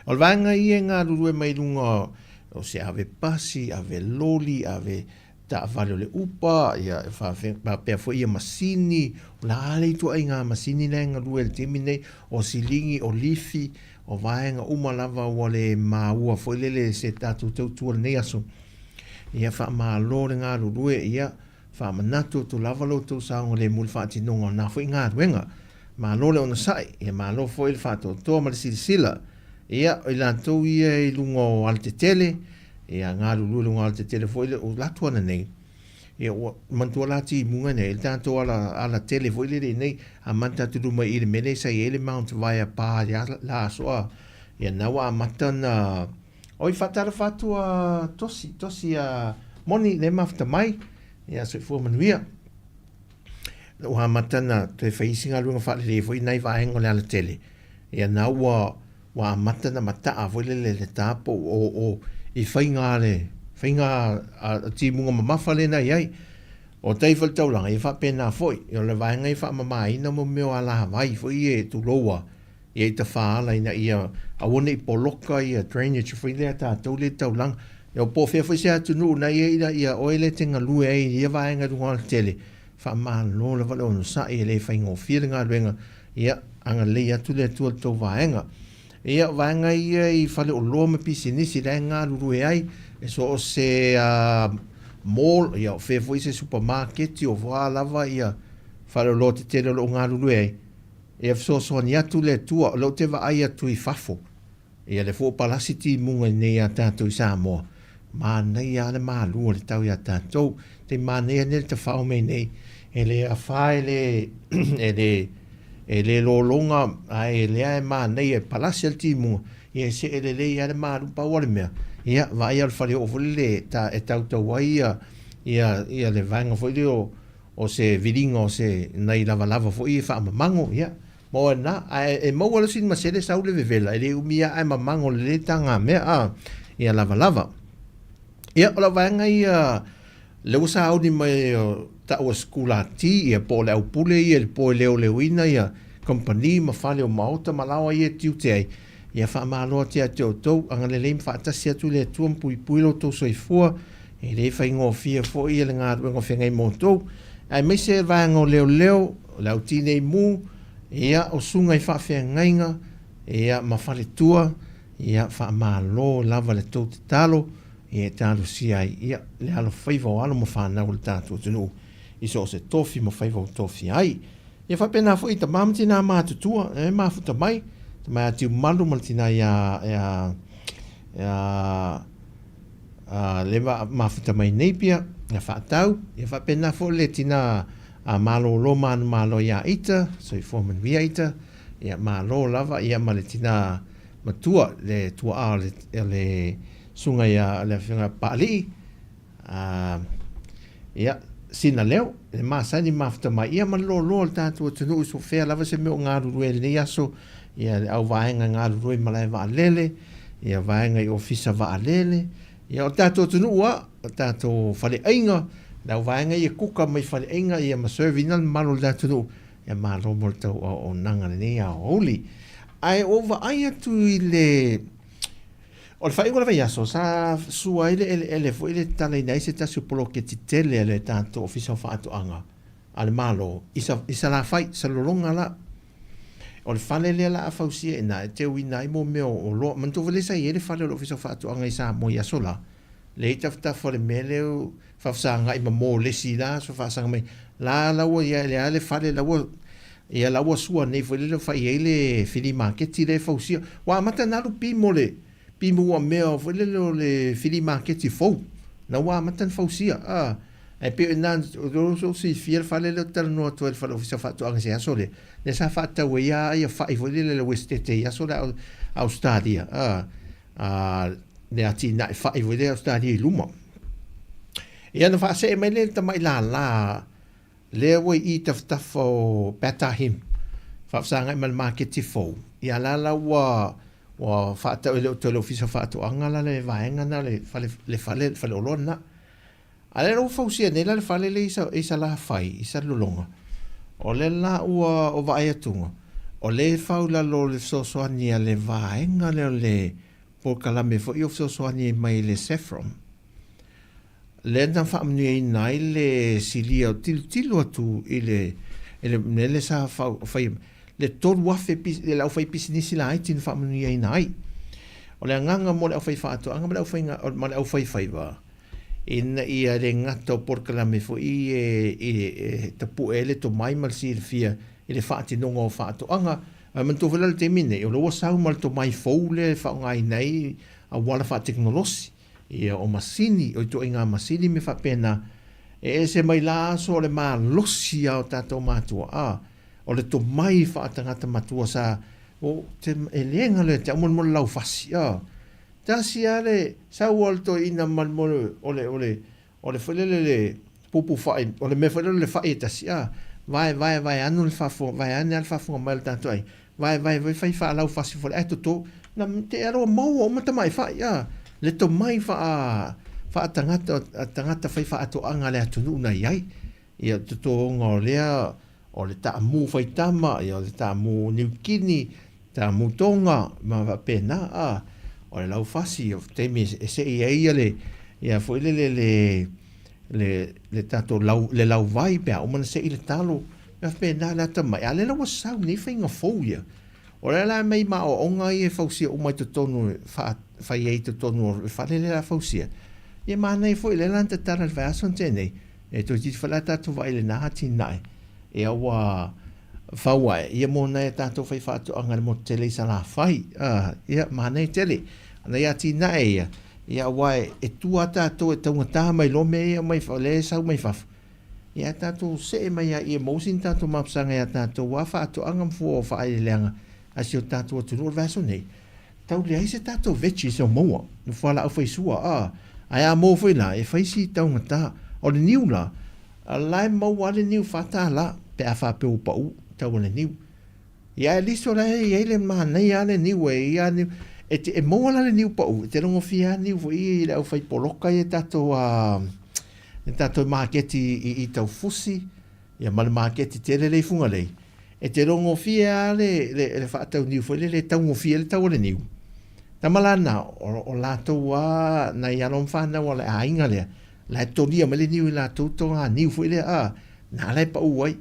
O le vaega ia e galulue mai luga o se ave pasi, ave loli, ave taavale o le upa, ia e faapea foi ia masini, o le a le ituaiga masini la e galue i le taimi nei, o siligi, o lifi, o vaega uma lava ua le maua foi lele se tatou tautua i lenei aso. Ia faamalo le galulue, ia Faamanatu atu lava lo outou saogalemu i le faatinoga o lena foi galuega. Malo le onosai, ia malo foi le faatoatoa ma le silasila. Ia, o i latou ia i luga o alatetele, ia galulue i luga o alatetele foi le, o latou ana nei, ia ua manatua la timuga nei, le tatou ala, alatele foi lele nei, amata atu luma i le mea lea sa i ai le Mount Vaea Pa i le la aso a, ia na ua amata na, Oi, faatalofa atu a Tosi, Tosi a Moni, le mafuta mai, ia soifua manuia. Ua amata na toe fai isi galuega faalelei foi nai vaega o le alatele. Ia na ua, ua amata na mataa foi lele le tapo o, o, i faiga le, faiga a timuga mamafa lea na i ai. O tai foi le taulaga, ia faapena foi. O le vaega ia faamamaina mo mea o alavai foi ia e tuloua. Ia i tafaala ina ia aua ne i poloka ia drainage foi lea a tatou lea i taulaga. Ia po o fea foi se atunuu na i ai ia oe lea e te galue ai i ia vaega i luga o le tele, faamalo lava le onosai e le faigofie le galuega, ia agalelei atu le Atua i le tou vaega. Ia o vaega ia i faleoloa ma pisinisi la e galulue ai, e so o se mall, ia o fea foi se supamaketi, o a lava ia faleoloa tetele o lo o galulue ai, Ia fesoasoani atu le Atua, o lea ou te vaai atu i fafo, ia lea foi ua palasi timuga i inei ia tatou i Samoa. Manaia lava le malu o le tau iā tatou. Tai manaia nei le tafao mai nei, e le afa e le, e le, e le lologa, ae lea e manaia e palasi le timuga, ia e see lelei lava le malu. Pau o le mea, ia vaai o le faleoo foi lele ta, e tautau ai ia, ia, ia le vaega foi lea o, o se viliga o se nai lavalava foi e faamamago, ia, ma oe na, ae e maua loa sina masele sau le vevela, e le umi lava ae mamago lelei le tagamea, a, ia lavalava. Ia, o lau vaega ia, lea ua sauni mai o taua sikulati, ia po o le aupule ia i le po e leoleoina ia kamupani ma fale o maota ma laoa ia e tiute ai, ia faamalo atu ia te outou, agalelei ma faatasi atu le Atua ma puipui lo outou soifua, e le faigofie foi ia le galuega o feagai ma outou, aemaise le vaega o leoleo, o le au tinei mu, ia, o susuga i faafeagaiga, ia, ma faletua, Ia, faamalo lava le tou tatalo, ia e talosia ai, ia, le alofaiva o alo ma fanau o le tatou atunuu i so o se tofi ma faiva ua tofia ai. Ia faapena foi i tama ma tinā matutua, e mafuta mai, tama ia Tiumalu ma le tinā ia, ia, ia, a, le mafuta mai nei pia, ia Faatau, ia faapena foi le tinā a malōlō manumalo ia Ita, soifua manuia Ita, Ia, malo lava, ia ma le tina matua, le tuaa o le, o le susuga ia le afioga Papaalii, a, ia, sina leo, le masani mafuta mai, ia ma le loaloa o le tatou atunuu i so fea lava se mea o galulue i lenei aso, ia le au vaega galulue i malae vaalele, ia vaega i ofisa vaalele, ia o le tatou atunuu lava, o le tatou faleaiga, le au vaega ia kuka mai faleaiga ia ma serve ina le mamalu o le atunuu, Ia malo mo le tau auaunaga lenei aoauli. Ae ua ou vaai atu i le O le faaiuga o le vaiaso, sa sua ai le eleele foi le tatalaina ai se tasi o poloketi tele a le tatou Ofisa o Faatoaga a le Malo i i Salafai, Salelologa la. O le fale lea la a fausia i ina e teuina ai mo mea o oloa. Manatua foi lea sa i ai le fale o le Ofisa o Faatoaga i Samoa i aso la, lea i tafatafa o le mea lea faafesagai ma mo le isi la aso faasaga mai la la ua ia le ale fale la ua ia la ua sua nei foi le fai ai le fili maketi le fausia ua amata na alu pi mo le pi mo ua mea foi le o le fili maketi fou na ua amata na fausia a e pe na o so si fia le fale le talanoa atu ai le fale ofisa faatoaga se aso le le sa faatau ai ia ia fai foi le le Westete i aso le Australia a a le atinae fai foi lea Ausetalia i luma. Ia na faasee mai lea i le tamai lālā lea ua i i tafatafa o Betahim, faafesagai ma le maketi fou, ia la la ua ua faatau e le o toe le Ofisa o Faatoaga la le vaega na le fale le fale le faleoloa lena. A lea la ua fausia nei la le fale lea i sa i Salafai i Salelologa, o lea la ua o vaai atuga, o lea e fau i lalo o le fesoasoani a le vaega lea o le polokalame foi o fesoasoani mai le Saffron, lea na faamanuiaina ai le silia o tilotilo atu i le i le mea lea sa fai le 3,000 le aufaipisinisi laiti na faamanuiaina ai. O le agaga mo le aufaifaatoaga ma le aufaiga ma le aufaifaiva, ina ia le gata o polokalame foi e tapue ai le tomai ma le silafia i le faatinoga o faatoaga. Ae manatua foi la le taimi lenei, o lea ua sau ma le tomai fou lea e faaaogaina ai auala faatekonolosi, ia o masini, o ituaiga masini ma mea faapena, e ese mai la aso o le malosi lava o tatou matua, a, o le tomai faatagata matua sa, o, te, e le galo ia te au mo le laufasi, a. Tasi lava le sau o le toeaina ma le o le o le o le foi lele le pupu fai o le mea foi lele o le fai e tasi a vae vae vae anu le faafofoga vae ane lava le faafofoga mai o le tatou aiga vae vae vae fai faalaufasi foi ae toto na te aloa maua uma tamai fai a le tomai faa faatagata tagata fai faatoaga a le atunuu na i ai. Ia totoga o lea o le taamu faitama, ia o le taamu Niu Kini, taamu Tonga ma faapena a o le laufasi o taimi e sei ai ia le ia foi le le le le le tatou lau le lauvai pe a uma ona sei le talo mea faapena le atamai a o lea la ua sau nei faiga fou ia o lea la e aumai ma aoaoga ia e fausia uma i totonu e faa fai ai i totonu o le fale lea o le a fausia ia manaia foi lea la na tatala i le vaiaso na tea nei E toeitiiti foi la tatou vaai i lena atinae, ia ua fau ae, ia mo nai a tatou faifaatoaga i le motu tele i Salafai. Ia, manaia tele. O nai atinae ia, Ia aua e tua tatou e taugata mai loa mea ia mai lea e sau mai fafo, ia ae tatou see mai lava i e maua sina tatou mapusaga ia tatou lava faatoaga ma fua o faaeleeleaga a si o tatou atunuu. O le vaiaso nei, tau leai se tatou veggies o maua, o fualaau faisua, a, ae a maua foi la, e fai si taugata. O le niu la, la e maua lava le niu $4 pe a faapea ua pau tau o le niu. Ia at least o la e i ai le manaia lava le niu e i ai niu. E, te, e maua la le niu pau, e te logofia lava niu foi i le aufai poloka ia tatou a le tatou maketi i, i Taufusi, ia ma le maketi tele lea i Fugalei. E te logofia lava le, le, le faatau niu foi lele e taugofie le tau o le niu. Tama la na, o, o latou a nai alo ma fanau a le aiga lea, la e tolia mai le niu i latou toga niu foi lea, a, na la e pau ai.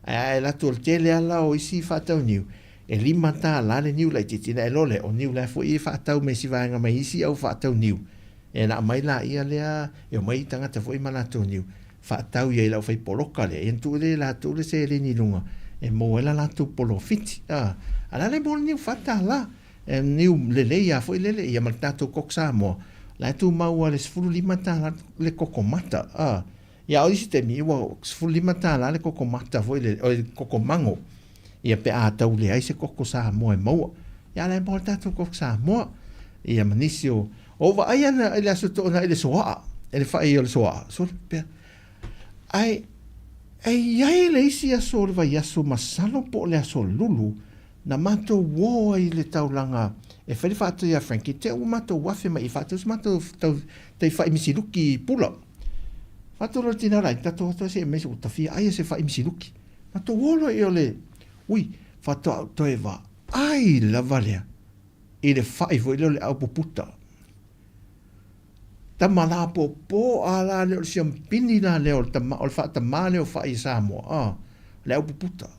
Ae a alu atu o le tele a la o isi faatau niu, e $5 le niu laitiiti ona e iloa lea, o niu la foi e faatau mai isi vaega mai isi au faatau niu. E ona aumai laia lea, e omai tagata foi ma latou niu, faatau i ai i le aufai poloka lea, ia ona tuu lea e latou le seleni i luga e maua ai la latou polofiti. A, a o le a le maua le niu $4? E niu lelei lava foi lele, ia ma le tatou koko Samoa, la e tumau lava i le $15 le koko mata. A. Ia a o isi taimi ua $15 le koko mata foi lele, oi koko mago. Ia pe a tau leai se koko Samoa e maua. Ia a la e maua le tatou koko Samoa. Ia ma nisi o o vaai ana i le Aso Toonai i le soaa, i le fai o le soaa, sole pea. Ae e i ai le isi aso o le vaiaso masalo po o le aso Lulu na matou o ai i le taulaga e fai le faatau ia Frankie, te ua matou afe mai i faatau se matou tau tai fai misiluki i Pula. Faatu loa le tina la, tatou atu se mea ua tafia ai se fai misiluki. Matou o loa i o le, ui, faatoa ou toe vaai lava lea i le fai foi lea o le aupuputa. Tama lapopo a la lea o le siampini la lea o le tama, o le faatama lea o fai i Samoa, a, le aupuputa.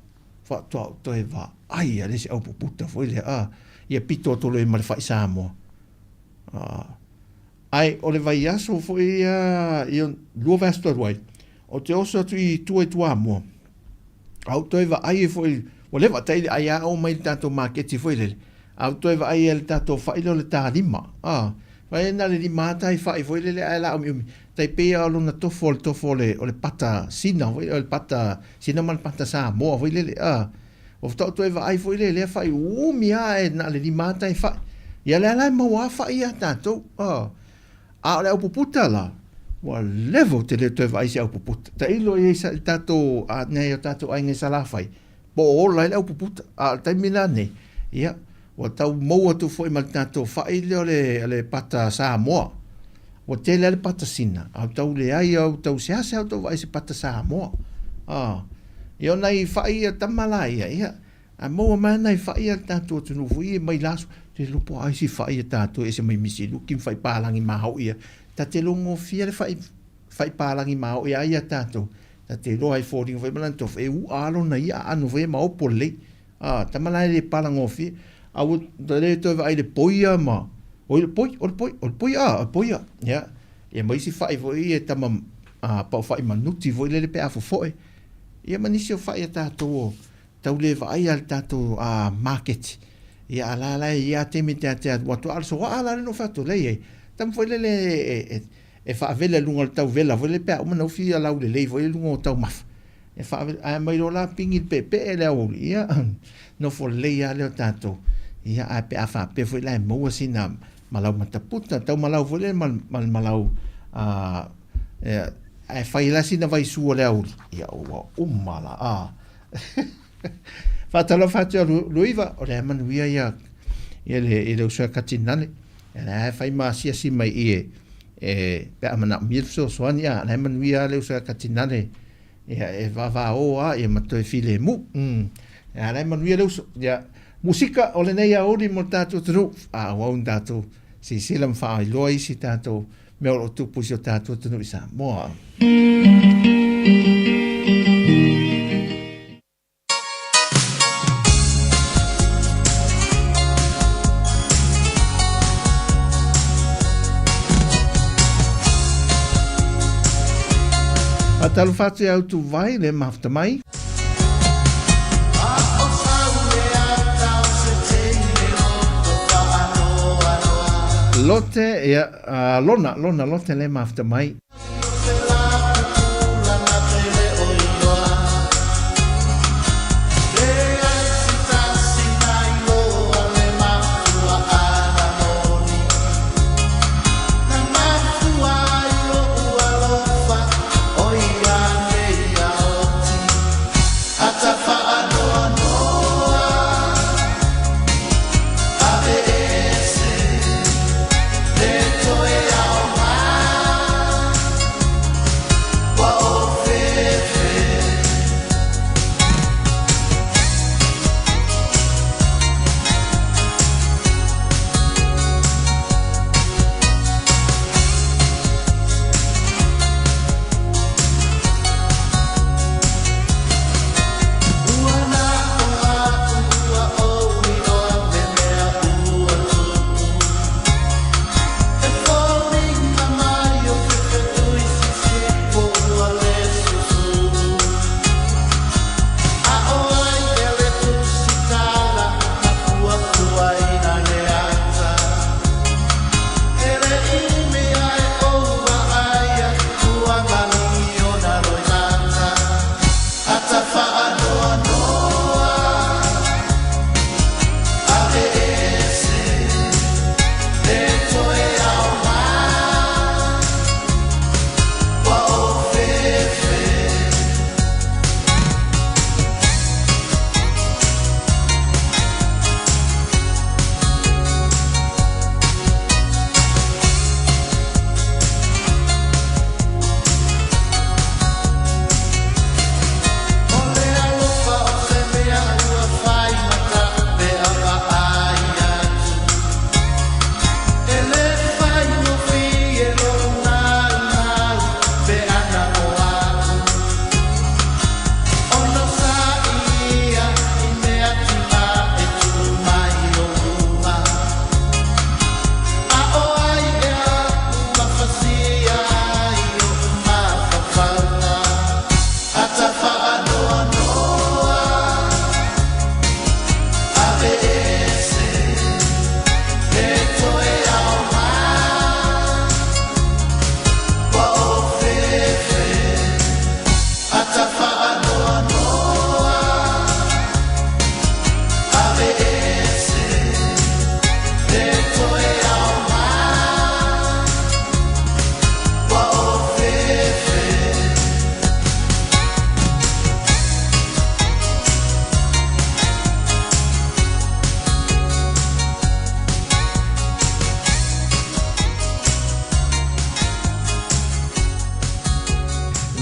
Faatoa ou toe vaai a le se aupuputa foi lea, a, ia pito atu loa ma le fai Samoa. A, Ae o le vaiaso foi ia, ia lua vaiaso talu ai, ou te oso atu i tua i Toamua, a ou toe vaai ai foi, ua leva ta ili ai a oo mai i le tatou maketi foi lele, a ou toe vaai ai i le tatou fai lea o le talima, a, fai na o le lima lava tai fai foi lele ae la umiumi, tai pei lava o lona tofo o le tofo o le pata sina foi, o le pata sina ma le pata Samoa foi lele, a. Ua faatoa ou toe vaai foi lea i lea fai umi lava ae na o le lima lava tai fai. Ia lea la e maua lava fai ia a tatou. A o le aupuputa la, ua leva ou te le toe vaai i se aupuputa. Tailo i ai i tatou, nai o tatou aiga i Salafai, po o ola ai le aupuputa. A o le taimi la nei, ia, ua tau maua atu foi ma le tatou fai lea o le pata Samoa. Ua tele lava le pata Sina, a ua tau leai lava, ua tau seasea ou tau vaai i se pata Samoa. A, ia o nai fai ia tama la ia, ia, a maua mai lava nai fai a le tatou atunuu foi ia mai la aso, te iloa po o ai si fai a tatou e ese mai Misiluki ma fai palagi maoi ia. Ta te logofia le fai, fai palagi maoi a ia tatou, ta te iloa ai foliga foi ma lana tofu, e u'a lava lona ia aano foi e maopo lelei. A, tama la e le palagofie. A ua le toe vaai i le poia ma, oi le poi, o le poi, o le poi a, o le poia. Ia, ia ma isi fai foi ia tama a, paofai manuti foi lele pe a fofoe. Ia ma nisi o fai a tatou o tau le vaai a le tatou a, maketi. Ia a la la e i a taimi te a te alu atu, a o le soaa la le no fai atu lei ai. Tama foi lele e, e, e faavela i luga o le tauvela foi lele pe a uma na ufi ia laulelei foi i luga o taumafa. E faavele, ae mai loa la pigi le peepee le aoauli, ia, nofo lelei lava lea o tatou. Ia, ae pe a faapea foi la e maua sina malau mataputa, tau malau foi lea ma, ma le malau, a, e, ae fai la sina vaisu o le aoauli, ia, ua uma la, a. Faatalofa atu ia Luiva, o lea e manuia ia, ia le, ia le uso ia Katinale. Ia lea e fai ma asiasi mai i e, e, pe a manaomia le fesoasoani, a, lea e manuia le uso ia Katinale, Ia, e vavao lava ia ma toe filemu. Ia, la e manuia le uso. Ia, musika o lenei aoauli mo le tatou atunuu, faaauau ni tatou silasila ma faailoa isi tatou mea o lo o tupu i si o tatou atunuu i Samoa. Faatalofa atu ia Utuvai le mafuta mai. Lote, ia, Lona, Lona Lote le mafuta mai.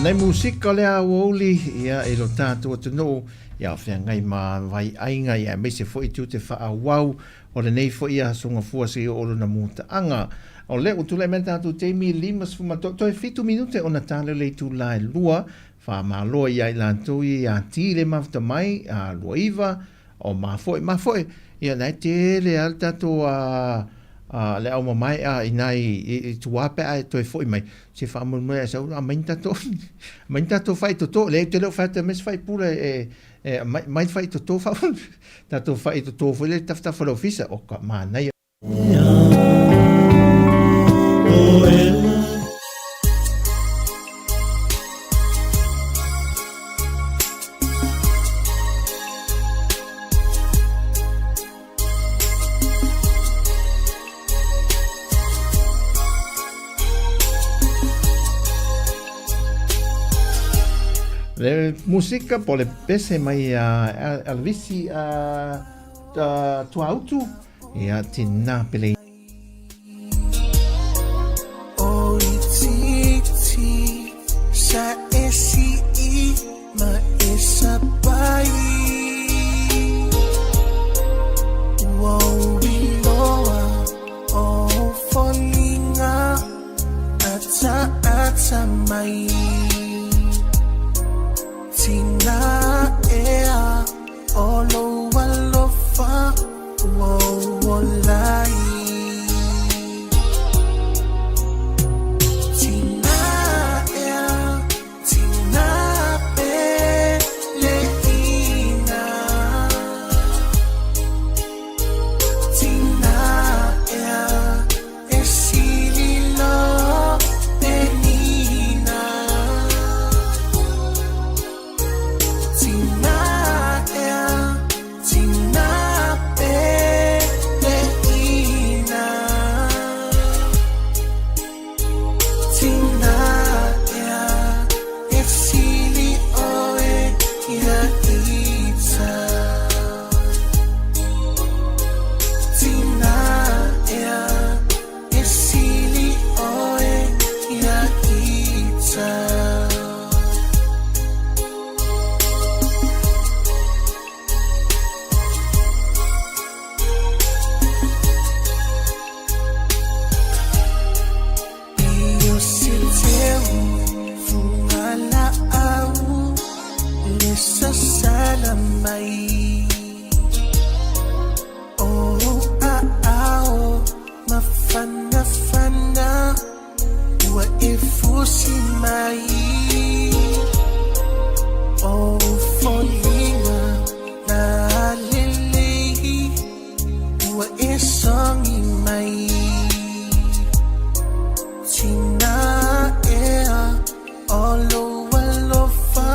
Nei musika o le aoauli ia i lo tātou atunuu ia o feagai ma vaiaiga ia aemaise foi tiute faaauau o lenei foi aso gafua seia oo lona mutaaga. O lea ua tulai mai le tatou taimi 53 toe 7 minute ona ta lea o le itula e lua. Faamalo ai ia i latou ia ia ti le mafuta mai a 29 o mafoe mafoe ia na e tele lava le tatou a a le aumamae a ina i tua pe a e toe foi mai se faamoemoe ae sau aumai ni tatou aumai ni tatou faitoto le te le o fai atu aumai se faipula e e aumai mai faitoto fa tatou faitoto foi le tafatafa o le ofisa o ka manaia. Le musika po le pese mai a Elvisi a Tuautu ia tina pele. O itiiti sa esi i ma esa pai Ua uiloa o foliga ataata mai Tina ea o lou alofa ua ou ola ai Tina ea, tina pele ina Tina ea e. laau le sasala mai O ou aao mafanafana ua e fusi mai O foliga lalelei ua e sogi mai Tina ea o lou alofa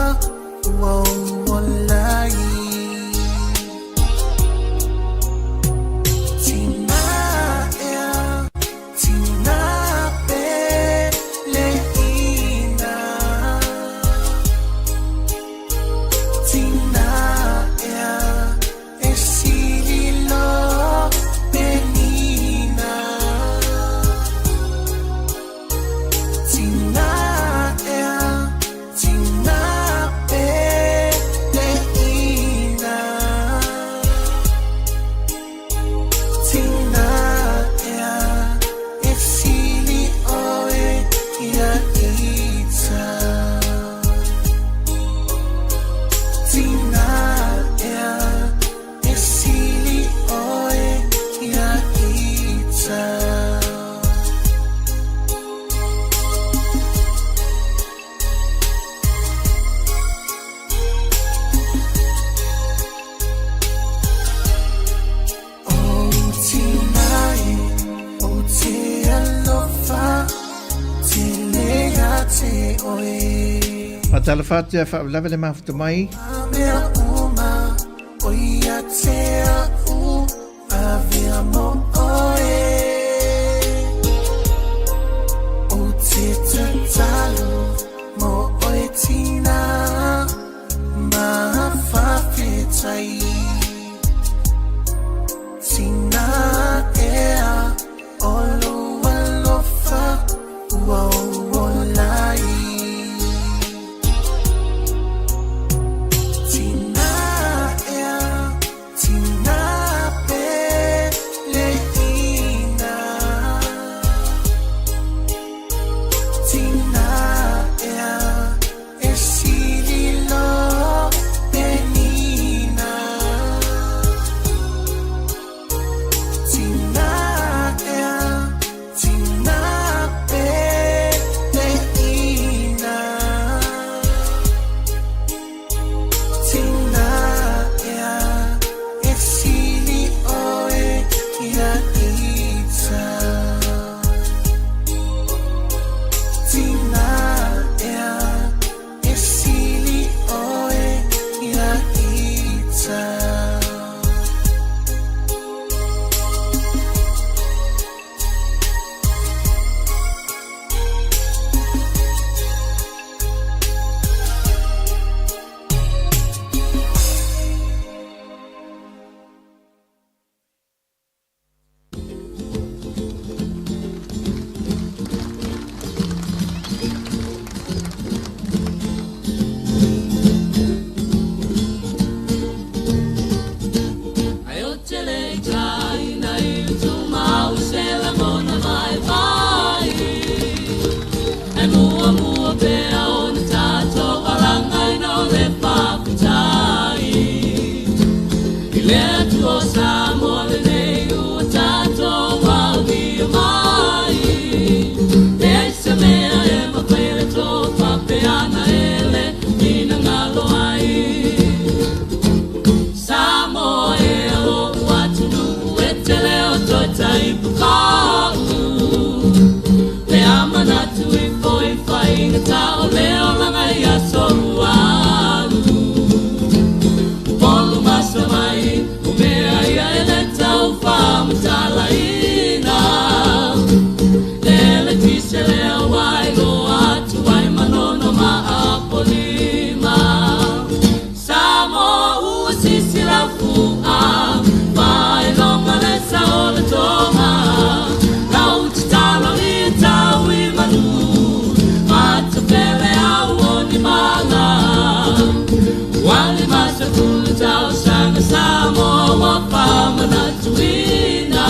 ua ou ola ai Tina ea, tina peleina Tina ea e sili loa penina Tina ea, tina peleina Tina ea e sili oe ia ita Tina ea e sili oe ia ita. O tina e, ou te alofa tele ia te oe. Faatalofa atu ia faalavelave le mafuta mai. A mea uma o ia te au avea mo oe. Ou te tatalo mo oe tina ma faafetai. Tina ea o lou alofa ua ou ola ai. Tina ea, tina peleina. Tina ea e sili loa penina. Tina ea, tina peleina. Tina ea e sili oe ia ita. Tina ea e sili oe ia ita. Ai o te le tai na i tumau se lagona mai vai. E mua mua pea o na tātou alanga i no le whakatai. I le atu o Samoa le nei ua tātou au mai. Le ai se mea e mawhai le tō papeana e le ina ngalo ai. Samoa e o atunu e te leo toi taipukau. Le amanatu i foi whainga ta o leo langa ia sorualu. Polu masa mai, o mea ia e le tau whamutalaina. Le le tise leo wai lo atu ai manono ma apolima. Samoa ua sisi lau fua, vai longa le sao le tonga. Lau tatalo i tau i manu, matapele au o ni mala. Wali masa kula tau sanga Samoa wa whamanatuina.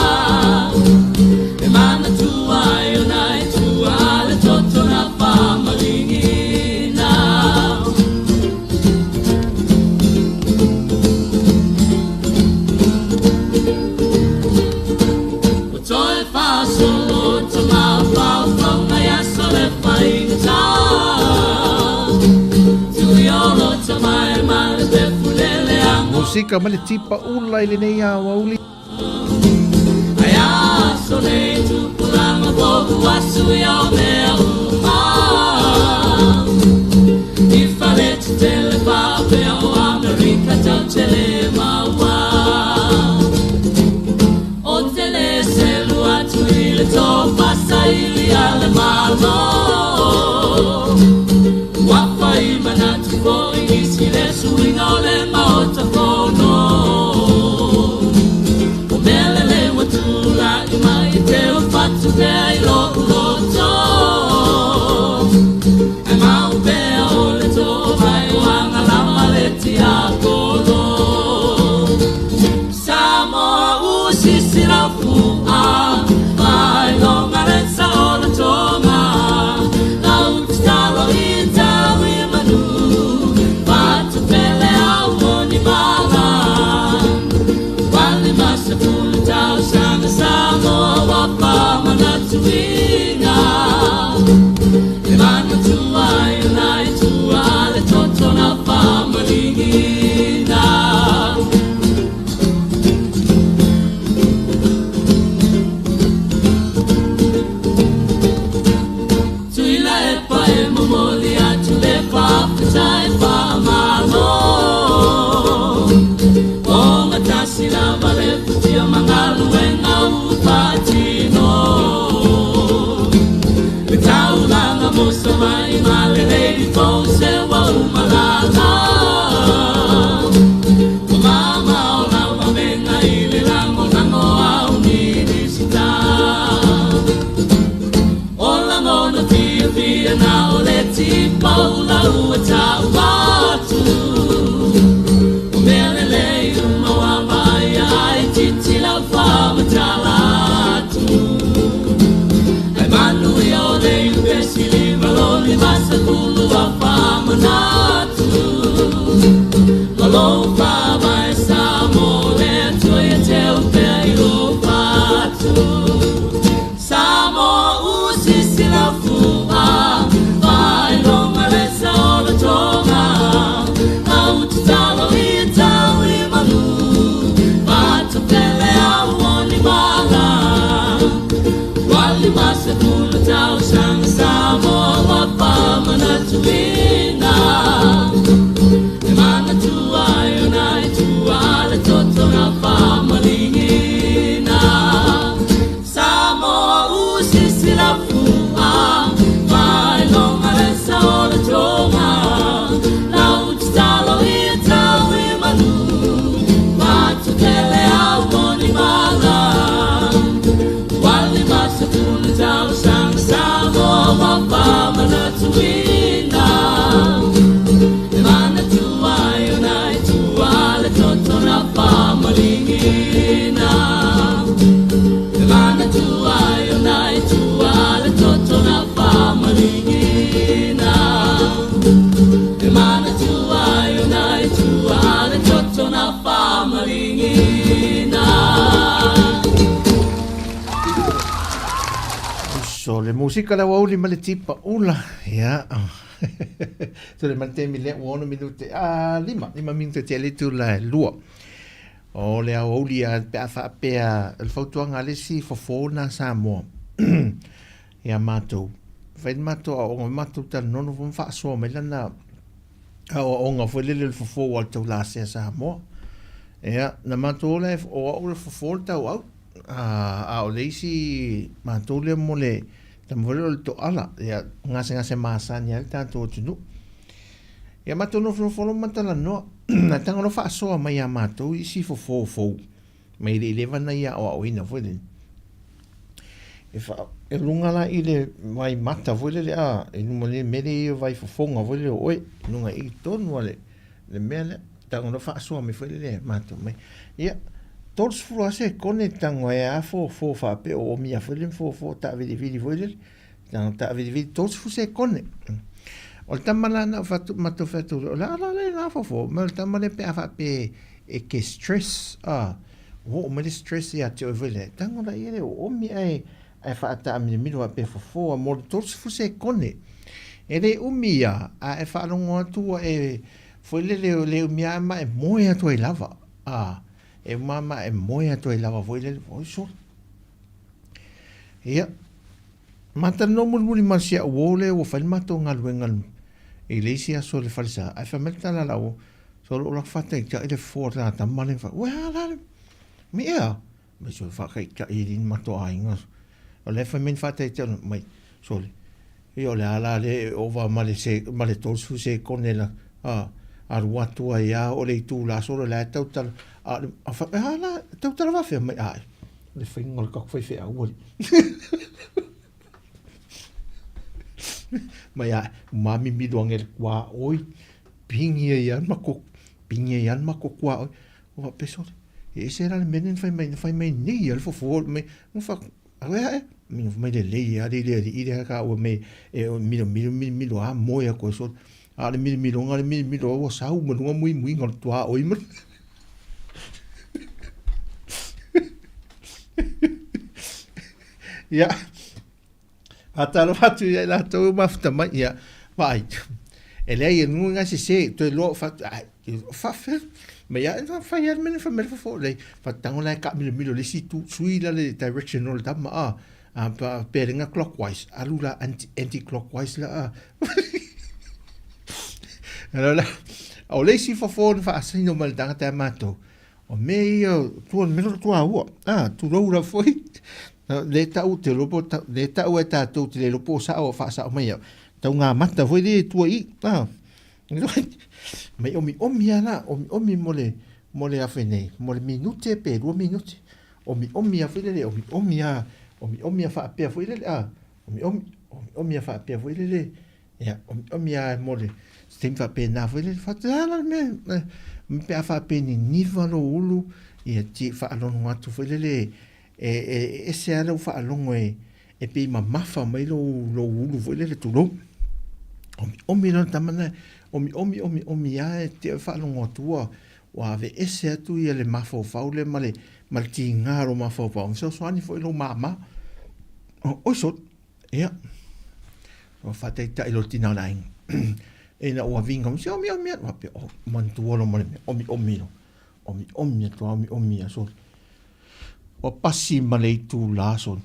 E mana tua ai o nai tua le toto na whamalingina. musika ma le tipa ula i lenei aoauli. So le musika le aoauli ma le tipa ula. Ia. Tole ma le taimi lea ua 6 minute, a 5, 5 minute tea le itula e 2. O le aoauli a pe a faapea le fautuaga a le isi fofo na Samoa. Ia matou, fai le matou aoaoga, matou talanoa ma faasoa mai lana aoaoga foi lele o le fofo ua le taulasea Samoa. Ia, na matou ola e, o au le fofo le tauau. A o le isi matou lea mo le tama foi lea o le toala, ia, gasegase masani ai le tatou atunuu. Ia matou nofonofo loa ma talanoa, ae tago loa faasoa mai ia matou isi fofo fou mai le i leva ona ia aoaoina foi lele. E wha, e lunga la i le vai mata foi lele a, i luma le mele i vai fofonga foi lele o oe, lunga i tonu a le, le mea lea, tago loa faasoa mai foi lele matou mai. Ia, 30 lava sekone tago e a fofo faapea o omia foi lele fofo taavilivili foi lele. Tago taavilivili 30 sekone. O le tama la na fatu matou fai atu, o le a la le la fofo, ma o le tama lea pe a faapea e ke stress, a, ua oo mai le stress ia te oe foi lea, tago la ia le oomi ae ae faataamiloamilo faapea fofo a mo le 30 sekone. E le umi ia, a e faalogo atu ua e foi lele le umi a ma e moe atu ai lava. A, e uma ma e moe atu ai lava foi lele, oi sole. Ia, ma talanoa mulimuli ma si au uo lea ua fai le matou galuega i le isi aso i le falesa, ae fai mai le tala a lau uo, sole o laka faataitai le fofo o le tagata ma le fai, ua a la le, mai ea? Mai sole faataitai e le matou aiga. O lea fai mai na faataitai mai, sole, ia o le a la lea e ova ma le se, ma le 30 sekone la, a, alu atu ai a o le itula sole la e tautala, a, a, a la, tautala faafefea mai, a, le faiga o le tatou faifeau alii. Mai a, mamimilo ane le tuaoi, pigi ai lava le matou, pigi ai lava le matou tuaoi. Ua faapea sole, e ese la le mea lea na fai mai, na fai mai nei lava le fofo mai, na fai atu, auē ae, na fai mai lelei lava le alii lea taua mai e milomilo milomilo lava moe atu ai sole. A o le milomiloga le milomilo ua sau ma luga muimuiga o le tuaoi ma Ia, faatalofa atu ia i latou e mafuta mai, ia, vaai, e leai e nui ngai sese, toe loa o fatu, ai, faafefea, mai a, e fai lava le mea fai mai le fofo, leai, fatago la e taamilomilo i le isi itu, sui la le direction o le tama, a, a, pe lenga clockwise, alu la anti, anti clockwise la, a. Alo la, o le isi fofo na faasino mai le tagata ia matou, O mea ia, tua mea o tuaua. Ah, tulou la foi. Le tau te lopo, le tau e tātou te le lopo o sao o whaasao mai au. Tau ngā mata foi le tua i. Ah. Mai omi omi ala, omi omi mo le, mo le awhe nei, mo le minute pe 2 minute. Omi omi a foi le, omi omi a, omi omi a whaapea foi le, ah, omi omi, omi omi a whaapea foi le, Ia, omiomi lava e mo le se taimi faapena foi lele, faatoa la le mea, pe a faapea niniva lou ulu, ia ti faalogo atu foi lele, e, e ese lava lau faalogo e, e pei mamafa mai lou, lou ulu foi lele, tulou. Omiomi loa le tama lena, omiomi, omiomi lava e te faalogo atu ua, ua aveese atu ia le mafaufau lea ma le, ma le tiga o lou mafaufau, fesoasoani foi i lou mama. Oi sole. Ia, ua faataitai loa le tina o le aiga. Ina ua vinga mai, omi omi atu, faapea, oh, manatua loa ma le mea, omi omi loa. Omi omi atu lava, omi omi lava, sole. Ua pasi ma le itula, sole.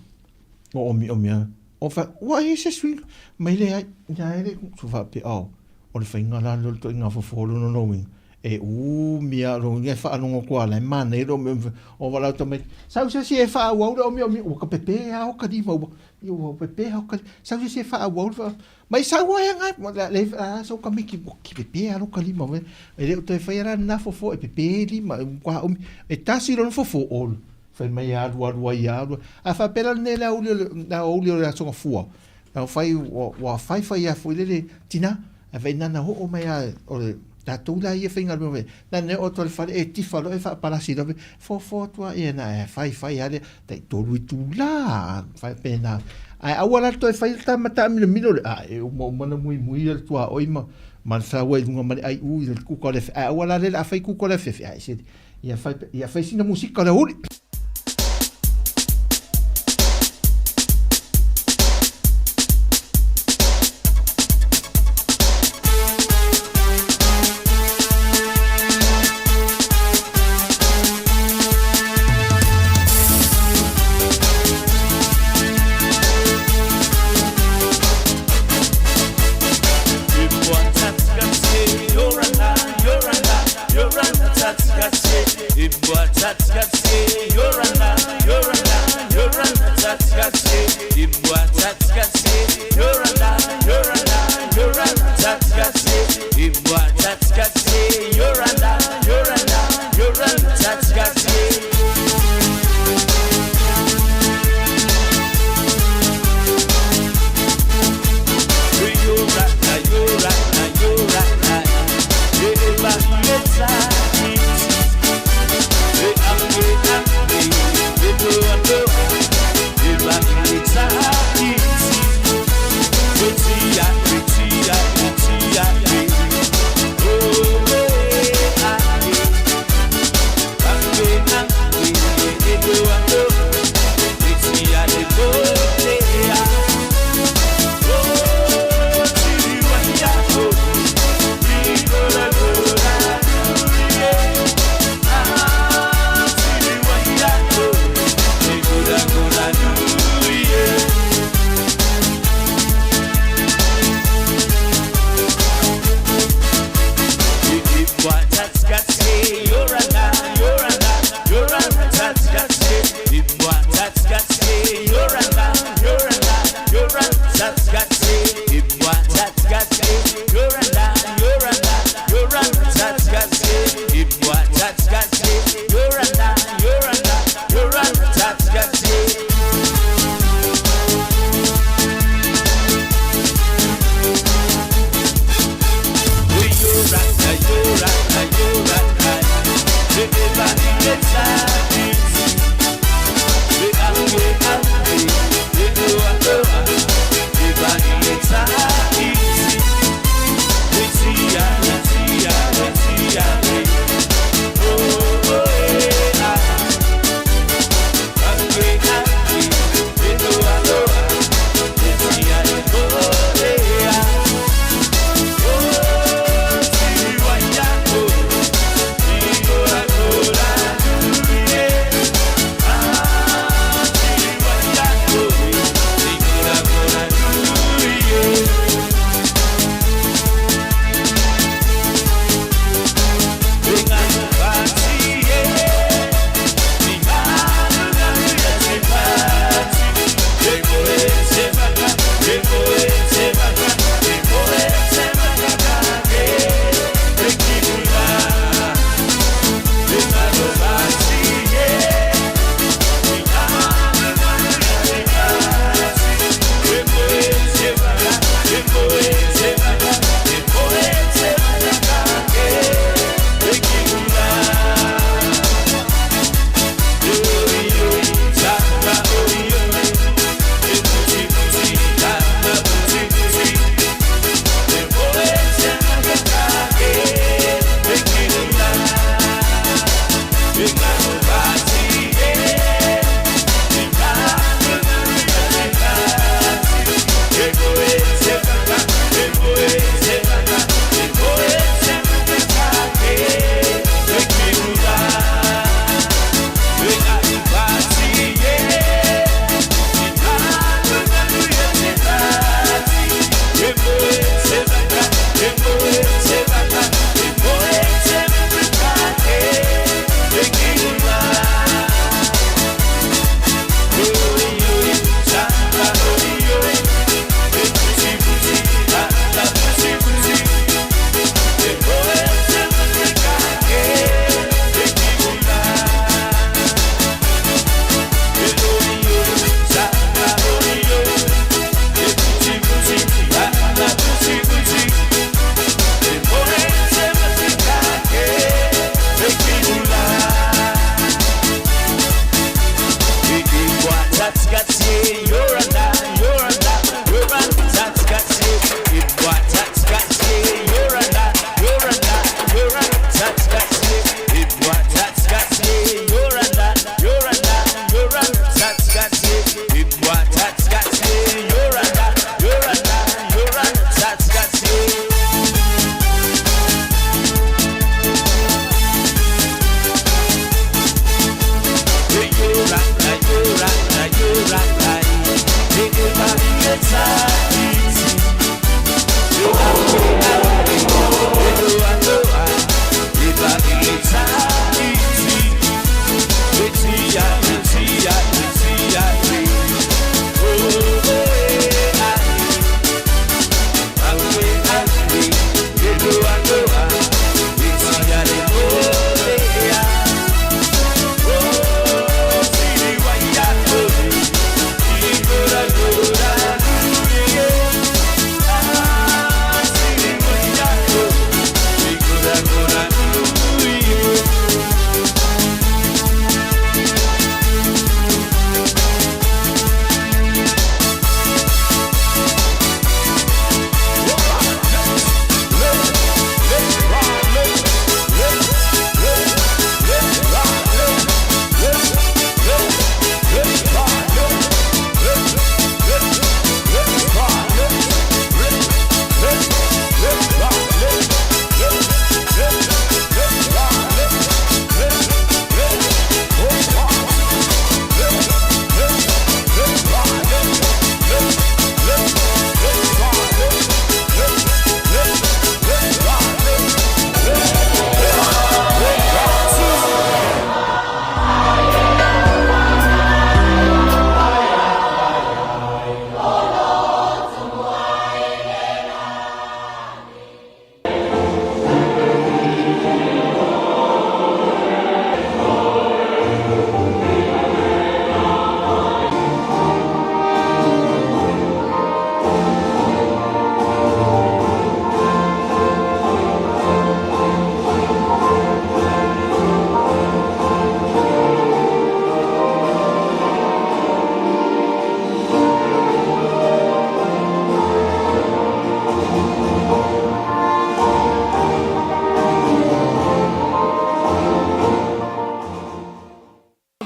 Ua omi omi lava. O fai, ua i ai se suiga, mai leai, ia e le, so faapea, oh, o le faiga la lea o le ituaiga fofo lona lona uiga, e umi lava lona uiga e faalogo atu lava la e manaia le omiomi. O valaau tamaiti, sau se isi e faaauau le omiomi, ua ka pepe lava o ka lima ua, ua pepe lava o ka lima. Sau se isi e faaauau le faa, mai sau ai agai, le a sau tamaiti ua pepe lava lo ka lima. E le o toe faia la lena fofo e pepe lima, e matua umi. E tasi lona fofo, olo, fai mai e alu alu ai lava, alu. A faapea la lenei le aoauli o le, le aoauli o le Aso Gafua, na fai, ua fai fai lava foi lele, tina, ae fai nana oo mai lava o le tatou la ia faigaluega foi, nana e oo atu lava i le fale e tifa loa e faapalasi loa, foafo atu lava ia na e fai fai lava lea, tai tolu itula, faapena. Ae aua la le toe faia le ta mataamilomilo lea, a e uma uma ona muimui le tuaoi ma ma le sau ai i luga ma le aiu i le kuka o le afiafi. Ae aua la lea o le a fai kuka o le afiafi, ae se ia fai ia fai sina musika o le aoauli.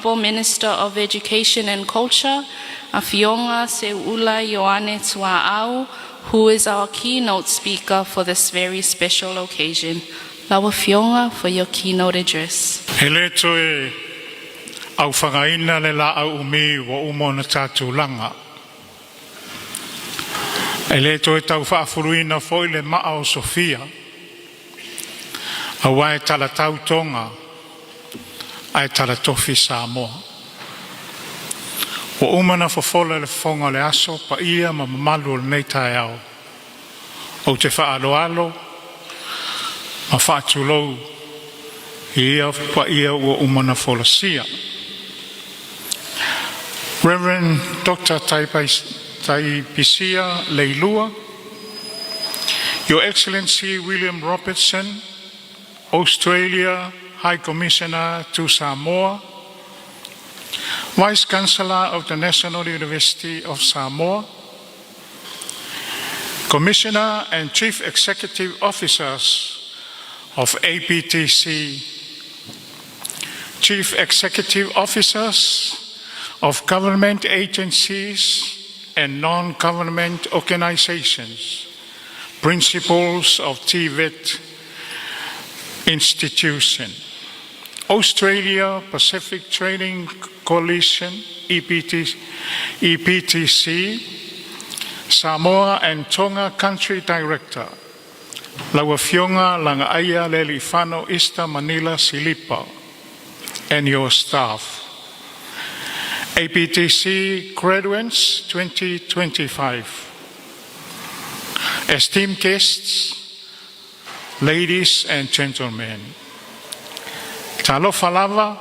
Honorable Minister of Education and Culture, Afioga Seuula Ioane Tua'au, who is our keynote speaker for this very special occasion. Lau Afioga, for your keynote address. E le toe aufagaina le laau umi ua uma ona tatou laga. E le toe tau faafuluina foi le maa o Sofia. Auā e talatau Toga, ae talatofi Samoa. Ua uma ona fofola le fofoga o le aso paia ma mamalu o lenei taeao. Ou te faaaloalo ma faatulou i ia paia ua uma ona folasia. Reverend Dr. Taibisia Leilua, Your Excellency William Robertson, Australia High Commissioner to Samoa, Vice Chancellor of the National University of Samoa, Commissioner and Chief Executive Officers of APTC, Chief Executive Officers of government agencies and non-government organizations, principals of TVET institution, Australia Pacific Training Coalition, EPT, EPTC, Samoa and Tonga Country Director, Lau Afioga Lagaaia Lealiifano Ista Manila Silipa, and your staff. APTC Graduates 2025. Esteemed guests, ladies and gentlemen, Talofa lava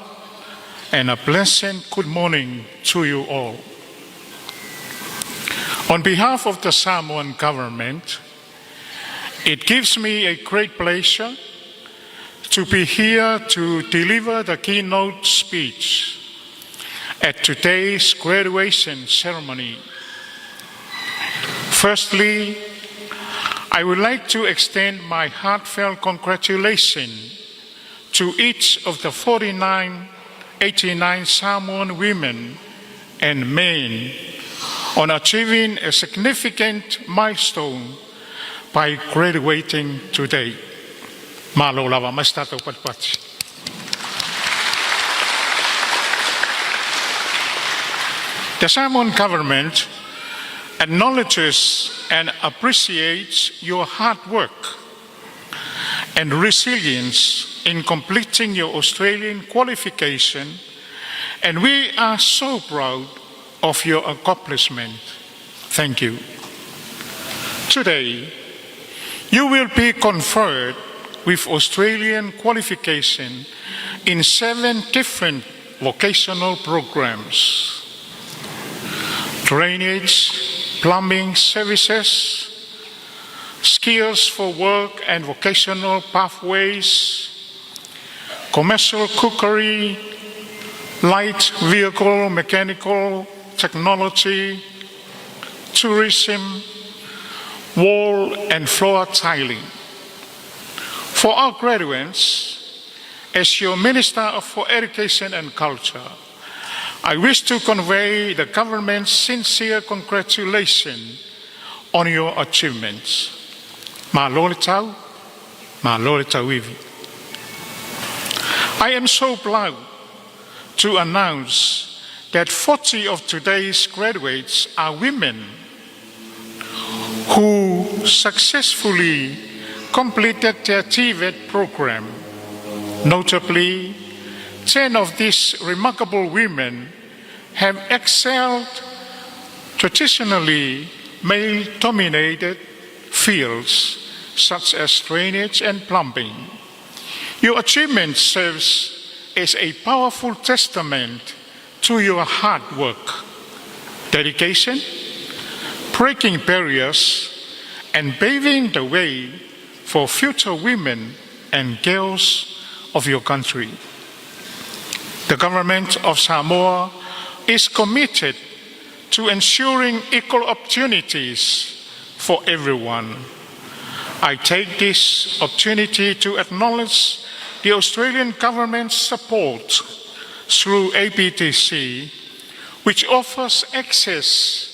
and a pleasant good morning to you all. On behalf of the Samoan government, it gives me a great pleasure to be here to deliver the keynote speech at today's graduation ceremony. Firstly, I would like to extend my heartfelt congratulations to each of the 49, 89 Samoan women and men on achieving a significant milestone by graduating today. Malo lava mai se tatou patipati. The Samoan government acknowledges and appreciates your hard work and resilience in completing your Australian qualification, and we are so proud of your accomplishment. Thank you. Today, you will be conferred with Australian qualification in seven different vocational programs: drainage, plumbing services, skills for work and vocational pathways, commercial cookery, light vehicle mechanical technology, tourism, wall and floor tiling. For our graduates, as your Minister for Education and Culture, I wish to convey the government's sincere congratulations on your achievements. Malo le tau, malo le tauivi. I am so proud to announce that 40 of today's graduates are women who successfully completed their TVET program. Notably, 10 of these remarkable women have excelled traditionally male dominated fields such as drainage and plumbing. Your achievement serves as a powerful testament to your hard work, dedication, breaking barriers, and paving the way for future women and girls of your country. The government of Samoa is committed to ensuring equal opportunities for everyone. I take this opportunity to acknowledge the Australian government's support through APTC, which offers access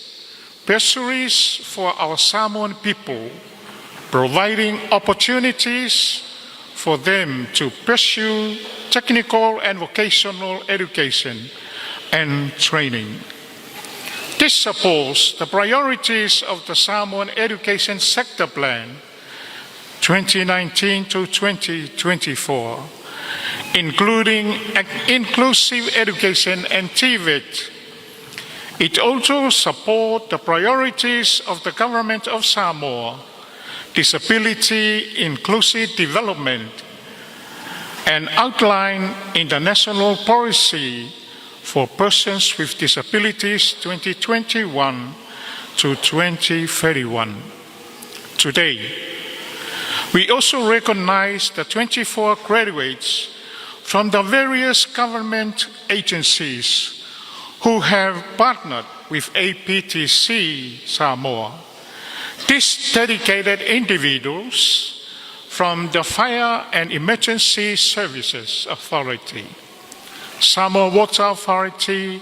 bursaries for our Samoan people, providing opportunities for them to pursue technical and vocational education and training. This supports the priorities of the Samoan Education Sector Plan 2019 to 2024, including inclusive education and TVET. It also supports the priorities of the Government of Samoa, disability inclusive development, and outlined in the National Policy for Persons with Disabilities 2021 to 2031. Today, we also recognize the 24 graduates from the various government agencies who have partnered with APTC Samoa. These dedicated individuals from the Fire and Emergency Services Authority, Samoa Water Authority,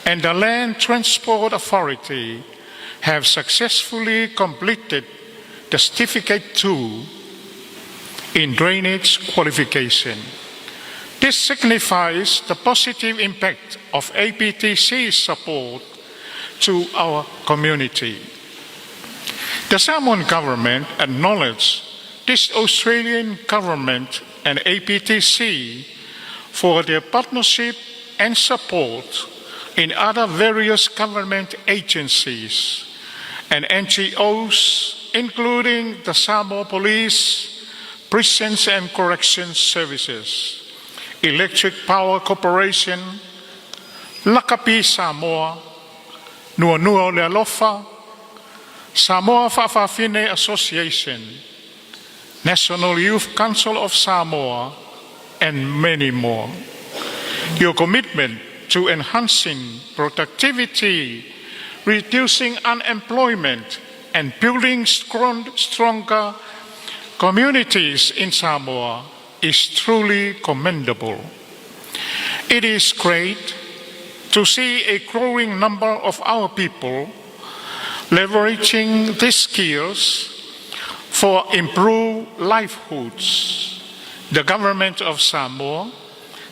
and the Land Transport Authority have successfully completed the Certificate 2 in Drainage Qualification. This signifies the positive impact of APTC's support to our community. The Samoan government acknowledges this Australian government and APTC for their partnership and support in other various government agencies and NGOs, including the Samoa Police, Prisons and Corrections Services, Electric Power Corporation, Lakapi Samoa, Nuanua o le Alofa, Samoa Fa'afafine Association, National Youth Council of Samoa, and many more. Your commitment to enhancing productivity, reducing unemployment, and building stronger communities in Samoa is truly commendable. It is great to see a growing number of our people leveraging these skills for improved livelihoods. The government of Samoa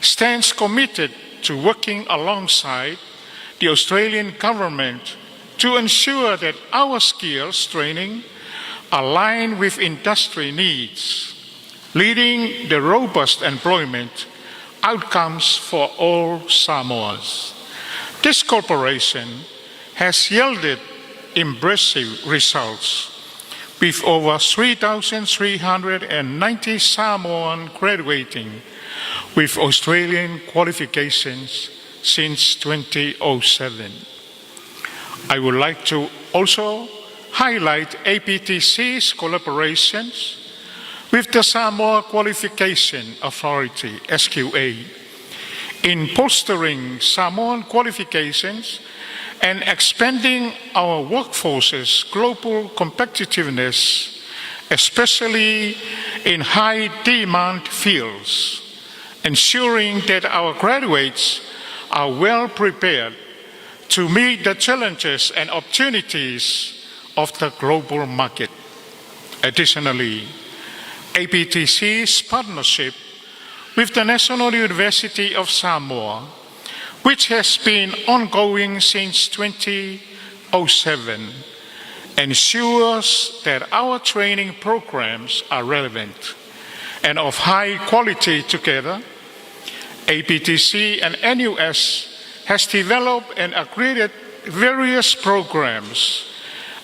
stands committed to working alongside the Australian government to ensure that our skills training align with industry needs, leading the robust employment outcomes for all Samoans. This cooperation has yielded impressive results, with over 3,390 Samoan graduating with Australian qualifications since 2007. I would like to also highlight APTC's collaborations with the Samoa Qualification Authority, SQA, in bolstering Samoan qualifications and expanding our workforce's global competitiveness, especially in high demand fields, ensuring that our graduates are well prepared to meet the challenges and opportunities of the global market. Additionally, APTC's partnership with the National University of Samoa, which has been ongoing since 2007, ensures that our training programs are relevant and of high quality. Together, APTC and NUS has developed and accredited various programs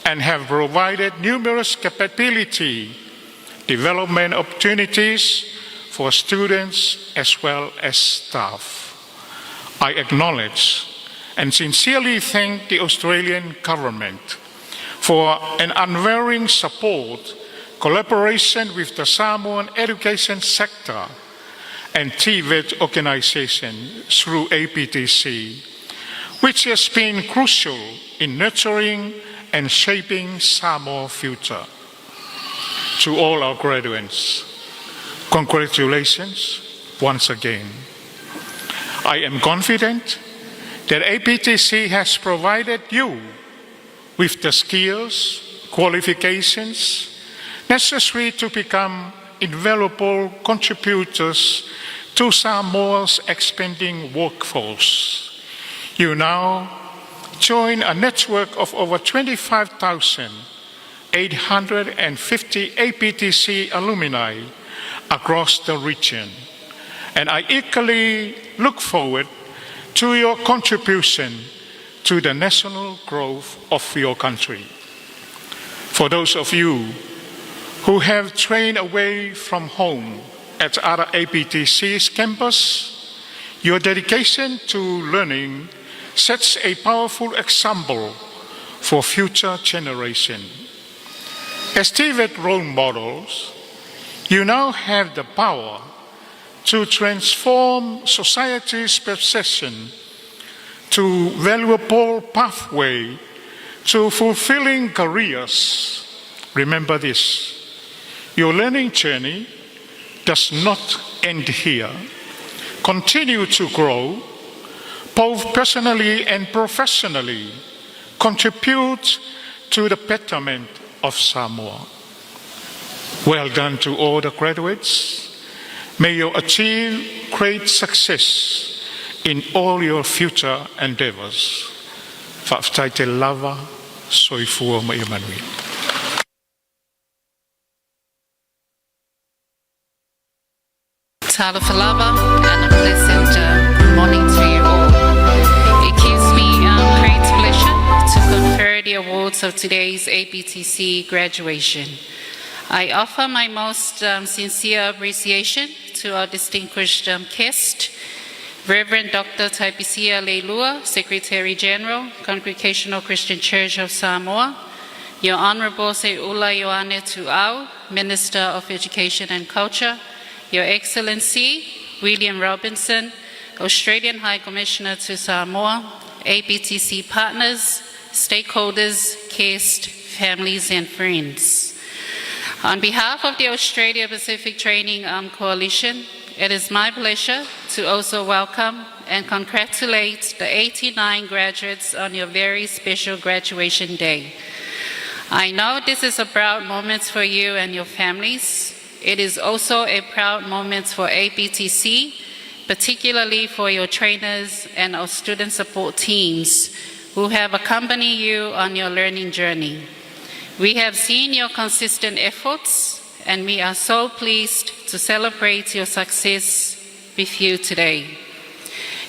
and have provided numerous capability development opportunities for students as well as staff. I acknowledge and sincerely thank the Australian government for an unwavering support, collaboration with the Samoan education sector and TVET organization through APTC, which has been crucial in nurturing and shaping Samoa future. To all our graduates, congratulations once again. I am confident that APTC has provided you with the skills, qualifications necessary to become invaluable contributors to Samoa's expanding workforce. You now join a network of over 25,850 APTC alumni across the region, and I eagerly look forward to your contribution to the national growth of your country. For those of you who have trained away from home at other APTC's campus, your dedication to learning sets a powerful example for future generations. As TVET role models, you now have the power to transform society's perception to valuable pathway to fulfilling careers. Remember this: your learning journey does not end here. Continue to grow, both personally and professionally. Contribute to the betterment of Samoa. Well done to all the graduates. May you achieve great success in all your future endeavors. Faafetai tele lava, soifua ma ia manuia. Talofa lava and a pleasant good morning to you all. It gives me great pleasure to confer the awards of today's APTC graduation. I offer my most sincere appreciation to our distinguished guest, Reverend Dr. Taipisia Leilua, Secretary General, Congregational Christian Church of Samoa, Your Honorable Seuula Ioane Tuuau, Minister of Education and Culture, Your Excellency William Robinson, Australian High Commissioner to Samoa, APTC partners, stakeholders, guests, families and friends. On behalf of the Australia Pacific Training Coalition, it is my pleasure to also welcome and congratulate the 89 graduates on your very special graduation day. I know this is a proud moment for you and your families. It is also a proud moment for APTC, particularly for your trainers and our student support teams who have accompanied you on your learning journey. We have seen your consistent efforts and we are so pleased to celebrate your success with you today.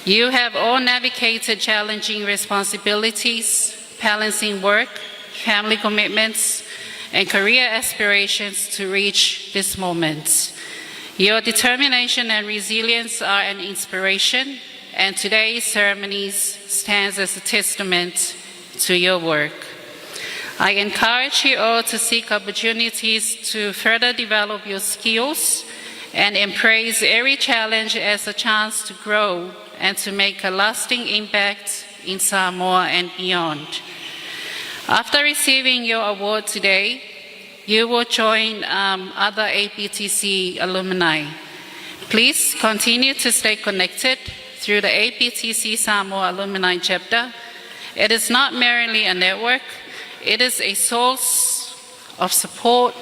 You have all navigated challenging responsibilities, balancing work, family commitments, and career aspirations to reach this moment. Your determination and resilience are an inspiration, and today's ceremonies stands as a testament to your work. I encourage you all to seek opportunities to further develop your skills and embrace every challenge as a chance to grow and to make a lasting impact in Samoa and beyond. After receiving your award today, you will join other APTC alumni. Please continue to stay connected through the APTC Samoa Alumni Chapter. It is not merely a network, it is a source of support,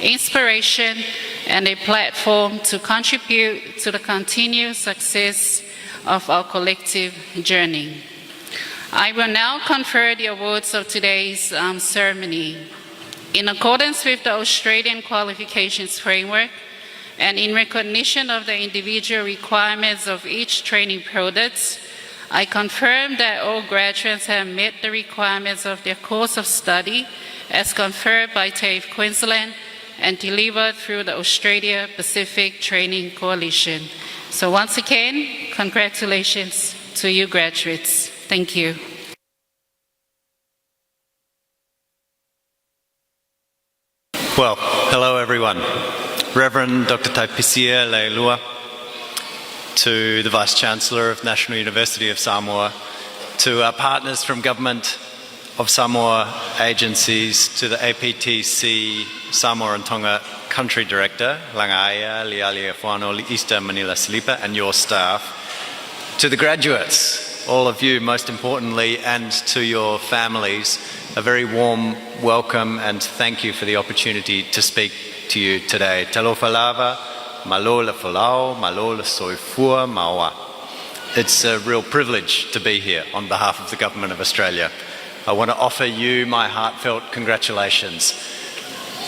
inspiration, and a platform to contribute to the continued success of our collective journey. I will now confer the awards of today's ceremony. In accordance with the Australian Qualifications Framework and in recognition of the individual requirements of each training product, I confirm that all graduates have met the requirements of their course of study as conferred by TAFE Queensland and delivered through the Australia Pacific Training Coalition. So once again, congratulations to you graduates. Thank you. Well, hello everyone. Reverend Dr. Taipisia Leilua, to the Vice Chancellor of National University of Samoa, to our partners from Government of Samoa agencies, to the APTC Samoa and Tonga Country Director, Lagaia Lealiifano Easter Manila Silipa, and your staff. To the graduates, all of you, most importantly, and to your families, a very warm welcome and thank you for the opportunity to speak to you today. Talofa lava, malo le folau, malo le soifua maua. It's a real privilege to be here on behalf of the Government of Australia. I want to offer you my heartfelt congratulations.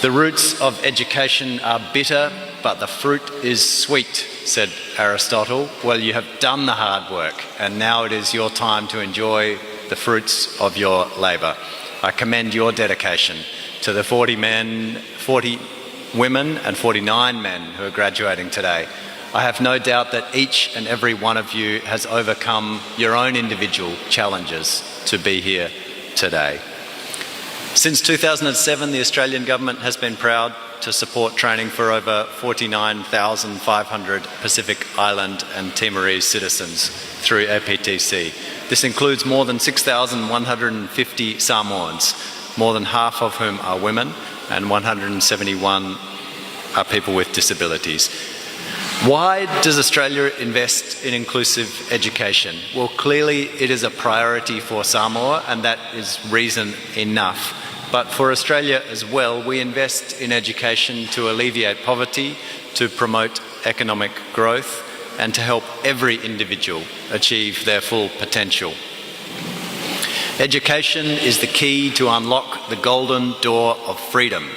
The roots of education are bitter, but the fruit is sweet, said Aristotle. Well, you have done the hard work, and now it is your time to enjoy the fruits of your labour. I commend your dedication to the 40 men, 40 women, and 49 men who are graduating today. I have no doubt that each and every one of you has overcome your own individual challenges to be here today. Since 2007, the Australian Government has been proud to support training for over 49,500 Pacific Island and Timorese citizens through APTC. This includes more than 6,150 Samoans, more than half of whom are women, and 171 are people with disabilities. Why does Australia invest in inclusive education? Well, clearly it is a priority for Samoa, and that is reason enough. But for Australia as well, we invest in education to alleviate poverty, to promote economic growth, and to help every individual achieve their full potential. Education is the key to unlock the golden door of freedom,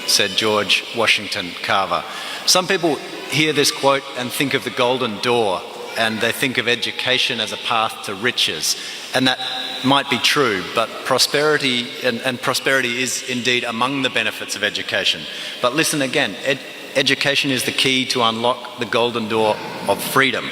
said George Washington Carver. Some people hear this quote and think of the golden door and they think of education as a path to riches. And that might be true, but prosperity, and prosperity is indeed among the benefits of education. But listen again, education is the key to unlock the golden door of freedom.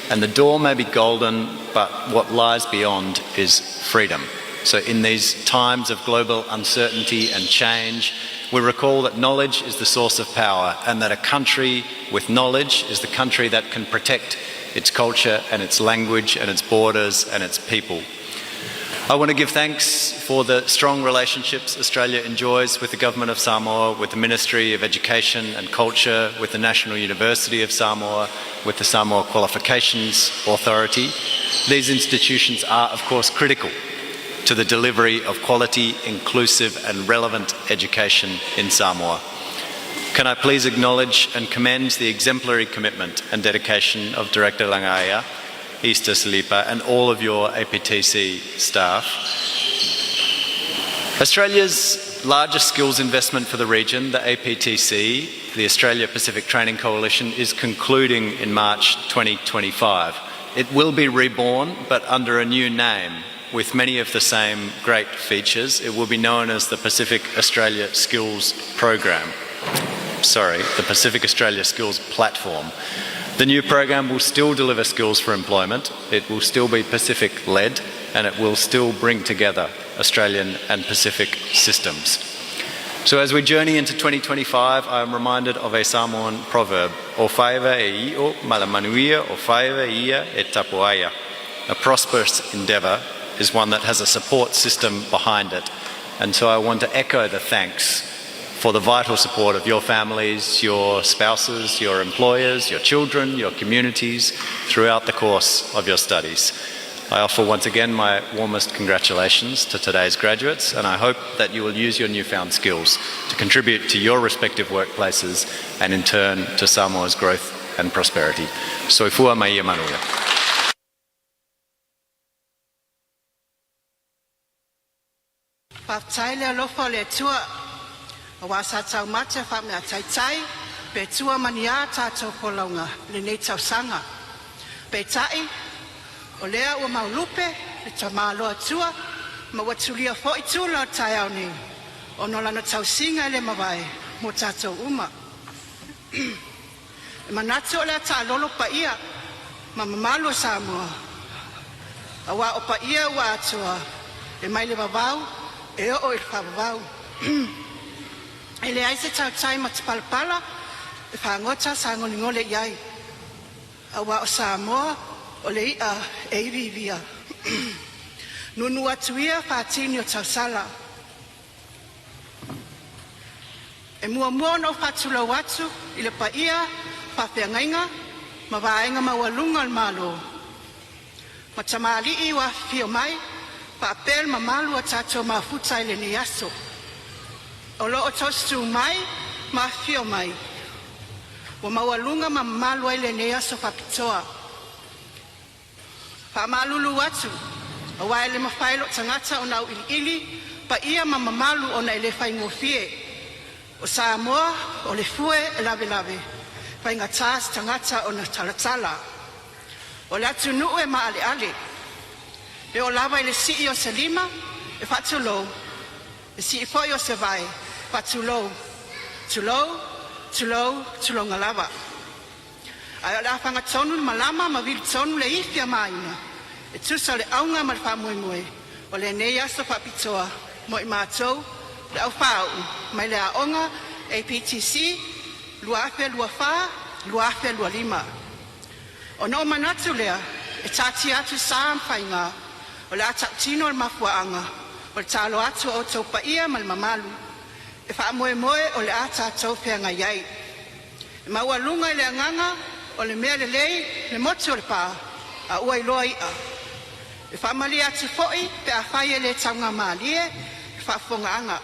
And the door may be golden, but what lies beyond is freedom. So, in these times of global uncertainty and change, we recall that knowledge is the source of power and that a country with knowledge is the country that can protect its culture and its language and its borders and its people. I want to give thanks for the strong relationships Australia enjoys with the Government of Samoa, with the Ministry of Education and Culture, with the National University of Samoa, with the Samoa Qualifications Authority. These institutions are, of course, critical to the delivery of quality, inclusive, and relevant education in Samoa. Can I please acknowledge and commend the exemplary commitment and dedication of Director Langaia, Easter Silipa, and all of your APTC staff. Australia's largest skills investment for the region, the APTC, the Australia Pacific Training Coalition, is concluding in March 2025. It will be reborn, but under a new name, with many of the same great features. It will be known as the Pacific Australia Skills Program. Sorry, the Pacific Australia Skills Platform. The new program will still deliver skills for employment, it will still be Pacific led, and it will still bring together Australian and Pacific systems. So as we journey into 2025, I am reminded of a Samoan proverb, O faiva e i'o ma le manuia, o faiva ia e tapuaia. A prosperous endeavour is one that has a support system behind it. And so I want to echo the thanks for the vital support of your families, your spouses, your employers, your children, your communities throughout the course of your studies. I offer once again my warmest congratulations to today's graduates, and I hope that you will use your newfound skills to contribute to your respective workplaces and in turn to Samoa's growth and prosperity. Soifua ma ia manuia. Faafetai le alofa o le Atua, aua sa taumate faameataitai pe tua ma ni a tatou folauga i lenei tausaga. Peitai, o lea ua maulupe le tamaloa Atua ma ua tulia foi tula o le taeao nei, ona o Lana tausiga e le mavae mo tatou uma. E manatu o le a taalolo paia ma mamalu o Samoa, aua o paia ua atoa e mai le vavau e oo i le faavavau. E leai se tautai matapalapala e fagota sagolegole i ai, aua o Samoa o le i'a e iviivia. Nuunuu atu ia faatini o tausala. E muamua ona ou faatulou atu i le paia faafeagaiga ma vaega maualuga o le Malo. Ma tamalii ua afifio mai, faapea le mamalu ua tatou mafuta i lenei aso. O lo o tausi mai ma afifio mai, ua maualuga ma mamalu ai lenei aso faapitoa. E faamalulu atu aua e le mafai e lou tagata ona auiliili paia ma mamalu ona e le faigofie. O Samoa o le fue e lavelave, e faigata se tagata ona talatala. O le atunuu e maaleale e oo lava i le sii o se lima e faatulou, e sii foi o se vae e faatulou, tulou, tulou, tulouna lava. Ae o le a fagatonu le malama ma vili tonu le ifi a Maina e tusa o le auga ma le faamoemoe o lenei aso faapitoa mo i matou le aufaauu mai le aoga APTC 2024/2025. Ona ou manatu lea, e taatia atu sa ma faiga o le a tautino le mafuaaga o le talo atu o outou paia ma mamalu e faamoemoe o le a tatou feagai ai. E maualuga le agaga o le mea lelei le motu o le pa a ua iloa ia. E faamalie atu foi pe afai e le taugamalie i le faafofogaaga.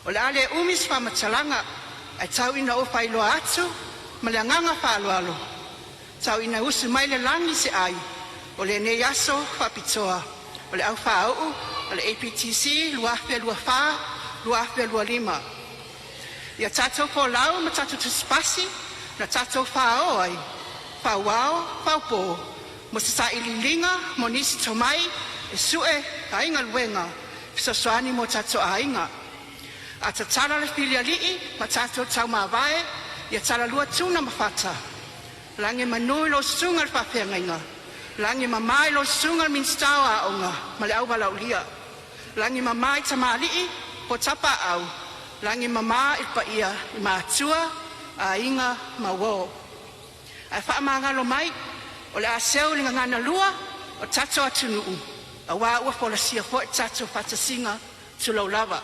O le a le umi se faamatalaga ae tau ina ou faailoa atu ma le agaga faaaloalo, tau ina usu mai le lagi se ai o lenei aso faapitoa o le Aufaauu o le APTC 2024/2025. Ia tatou folau ma tatou tusipasi na tatou fāō ai, fauao faupō mo se sailiiliga mo nisi tomai e sue ai galuega fesoasoani mo tatou aiga. A tatala le filialii ma tatou taumavae, ia talalua Tuna ma Fata, lagi e manu i lau susuga i le faafeagaiga, lagi e mama i lau susuga i le Minisita o Aoga ma le Auvalaaulia, lagi e mama i tamalii po tapaau, lagi e mama i le paia i Matua, Aiga ma Uo. Ae faamagalo mai, o le a seu i le gagana lua o le tatou atunuu aua ua folasia foi le tatou faatasiga tulou lava.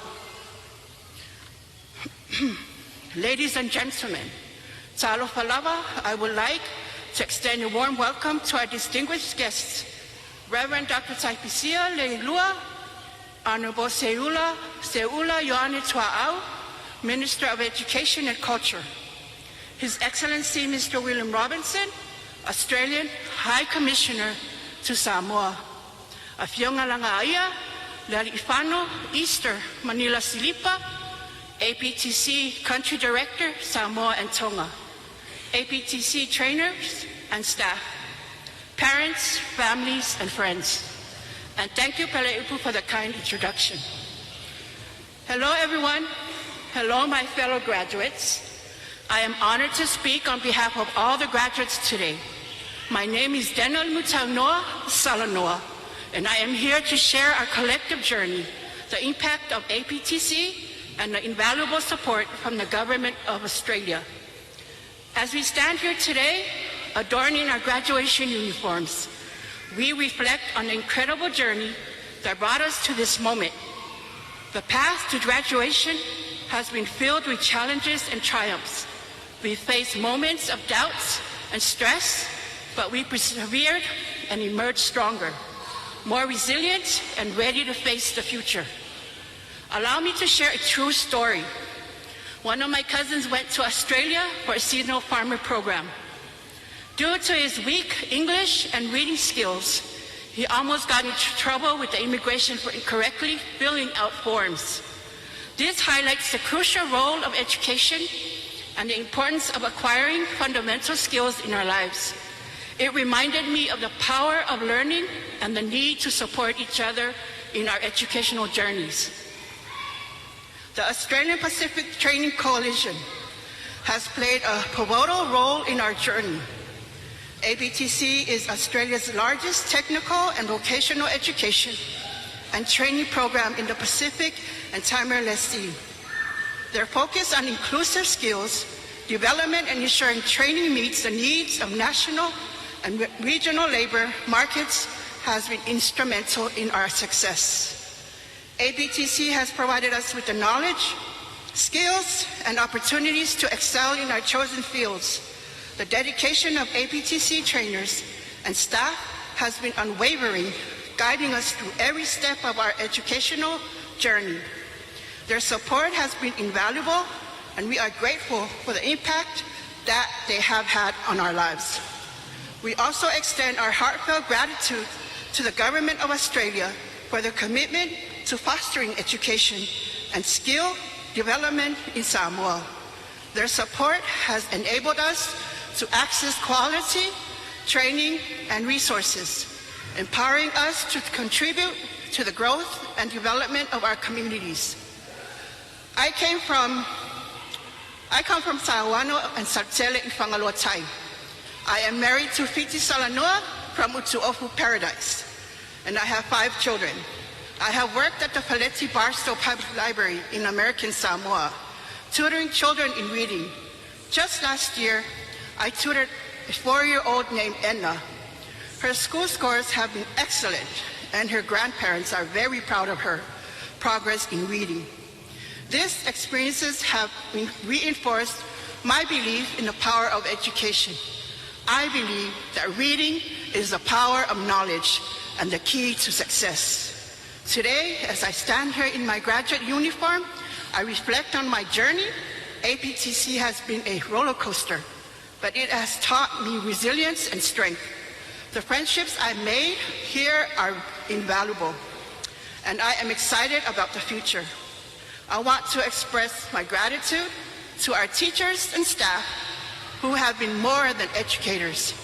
Ladies and gentlemen, talofa lava, I would like to extend a warm welcome to our distinguished guests, Reverend Dr. Taipisia Leilua, Honorable Seula, Seula Ioane Tua'au, Minister of Education and Culture, His Excellency Mr. William Robinson, Australian High Commissioner to Samoa, Afioga Lagaaia Lealiifano Easter Manila Silipa, APTC Country Director, Samoa and Tonga, APTC trainers and staff, parents, families, and friends. And thank you, Pele Upu, for the kind introduction. Hello, everyone. Hello, my fellow graduates. I am honored to speak on behalf of all the graduates today. My name is Daniel Mutaunoa Salanoa, and I am here to share our collective journey, the impact of APTC, and the invaluable support from the Government of Australia. As we stand here today, adorning our graduation uniforms, we reflect on the incredible journey that brought us to this moment. The path to graduation has been filled with challenges and triumphs. We faced moments of doubts and stress, but we persevered and emerged stronger, more resilient, and ready to face the future. Allow me to share a true story. One of my cousins went to Australia for a seasonal farmer program. Due to his weak English and reading skills, he almost got into trouble with the immigration for incorrectly filling out forms. This highlights the crucial role of education and the importance of acquiring fundamental skills in our lives. It reminded me of the power of learning and the need to support each other in our educational journeys. The Australian Pacific Training Coalition has played a pivotal role in our journey. ABTC is Australia's largest technical and vocational education and training program in the Pacific and Timor-Leste. Their focus on inclusive skills development and ensuring training meets the needs of national and regional labor markets has been instrumental in our success. ABTC has provided us with the knowledge, skills, and opportunities to excel in our chosen fields. The dedication of APTC trainers and staff has been unwavering, guiding us through every step of our educational journey. Their support has been invaluable, and we are grateful for the impact that they have had on our lives. We also extend our heartfelt gratitude to the Government of Australia for their commitment to fostering education and skill development in Samoa. Their support has enabled us to access quality training and resources, empowering us to contribute to the growth and development of our communities. I came from I come from Sauano and Sautele in Fagaloa Tai. I am married to Fiti Salanoa from Utuofu Paradise, and I have five children. I have worked at the Paletti Barstow Public Library in American Samoa, tutoring children in reading. Just last year, I tutored a 4-year-old named Enna. Her school scores have been excellent, and her grandparents are very proud of her progress in reading. These experiences have reinforced my belief in the power of education. I believe that reading is the power of knowledge and the key to success. Today, as I stand here in my graduate uniform, I reflect on my journey. APTC has been a roller coaster, but it has taught me resilience and strength. The friendships I made here are invaluable, and I am excited about the future. I want to express my gratitude to our teachers and staff who have been more than educators.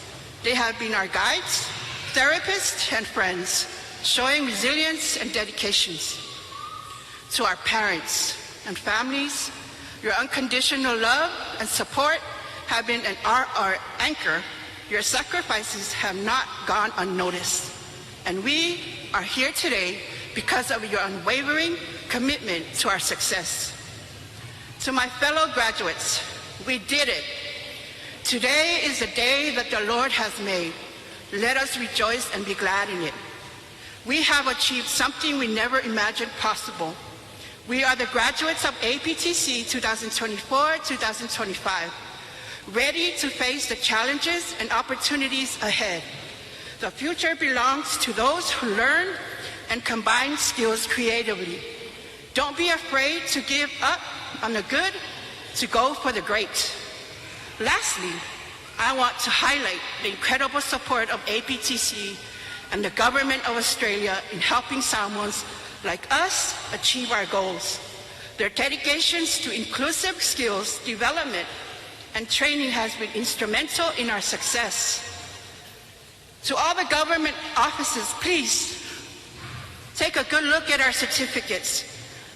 They have been our guides, therapists, and friends, showing resilience and dedications. To our parents and families, your unconditional love and support have been an, our anchor. Your sacrifices have not gone unnoticed. And we are here today because of your unwavering commitment to our success. To my fellow graduates, we did it. Today is the day that the Lord has made. Let us rejoice and be glad in it. We have achieved something we never imagined possible. We are the graduates of APTC 2024-2025, ready to face the challenges and opportunities ahead. The future belongs to those who learn and combine skills creatively. Don't be afraid to give up on the good to go for the great. Lastly, I want to highlight the incredible support of APTC and the Government of Australia in helping Samoans like us achieve our goals. Their dedications to inclusive skills development and training has been instrumental in our success. To all the government offices, please take a good look at our certificates,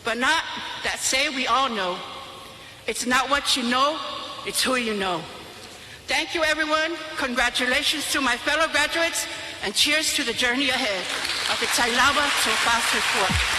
but not that say we all know. It's not what you know, it's who you know. Thank you, everyone. Congratulations to my fellow graduates, and cheers to the journey ahead. Of the Tailava to Fua.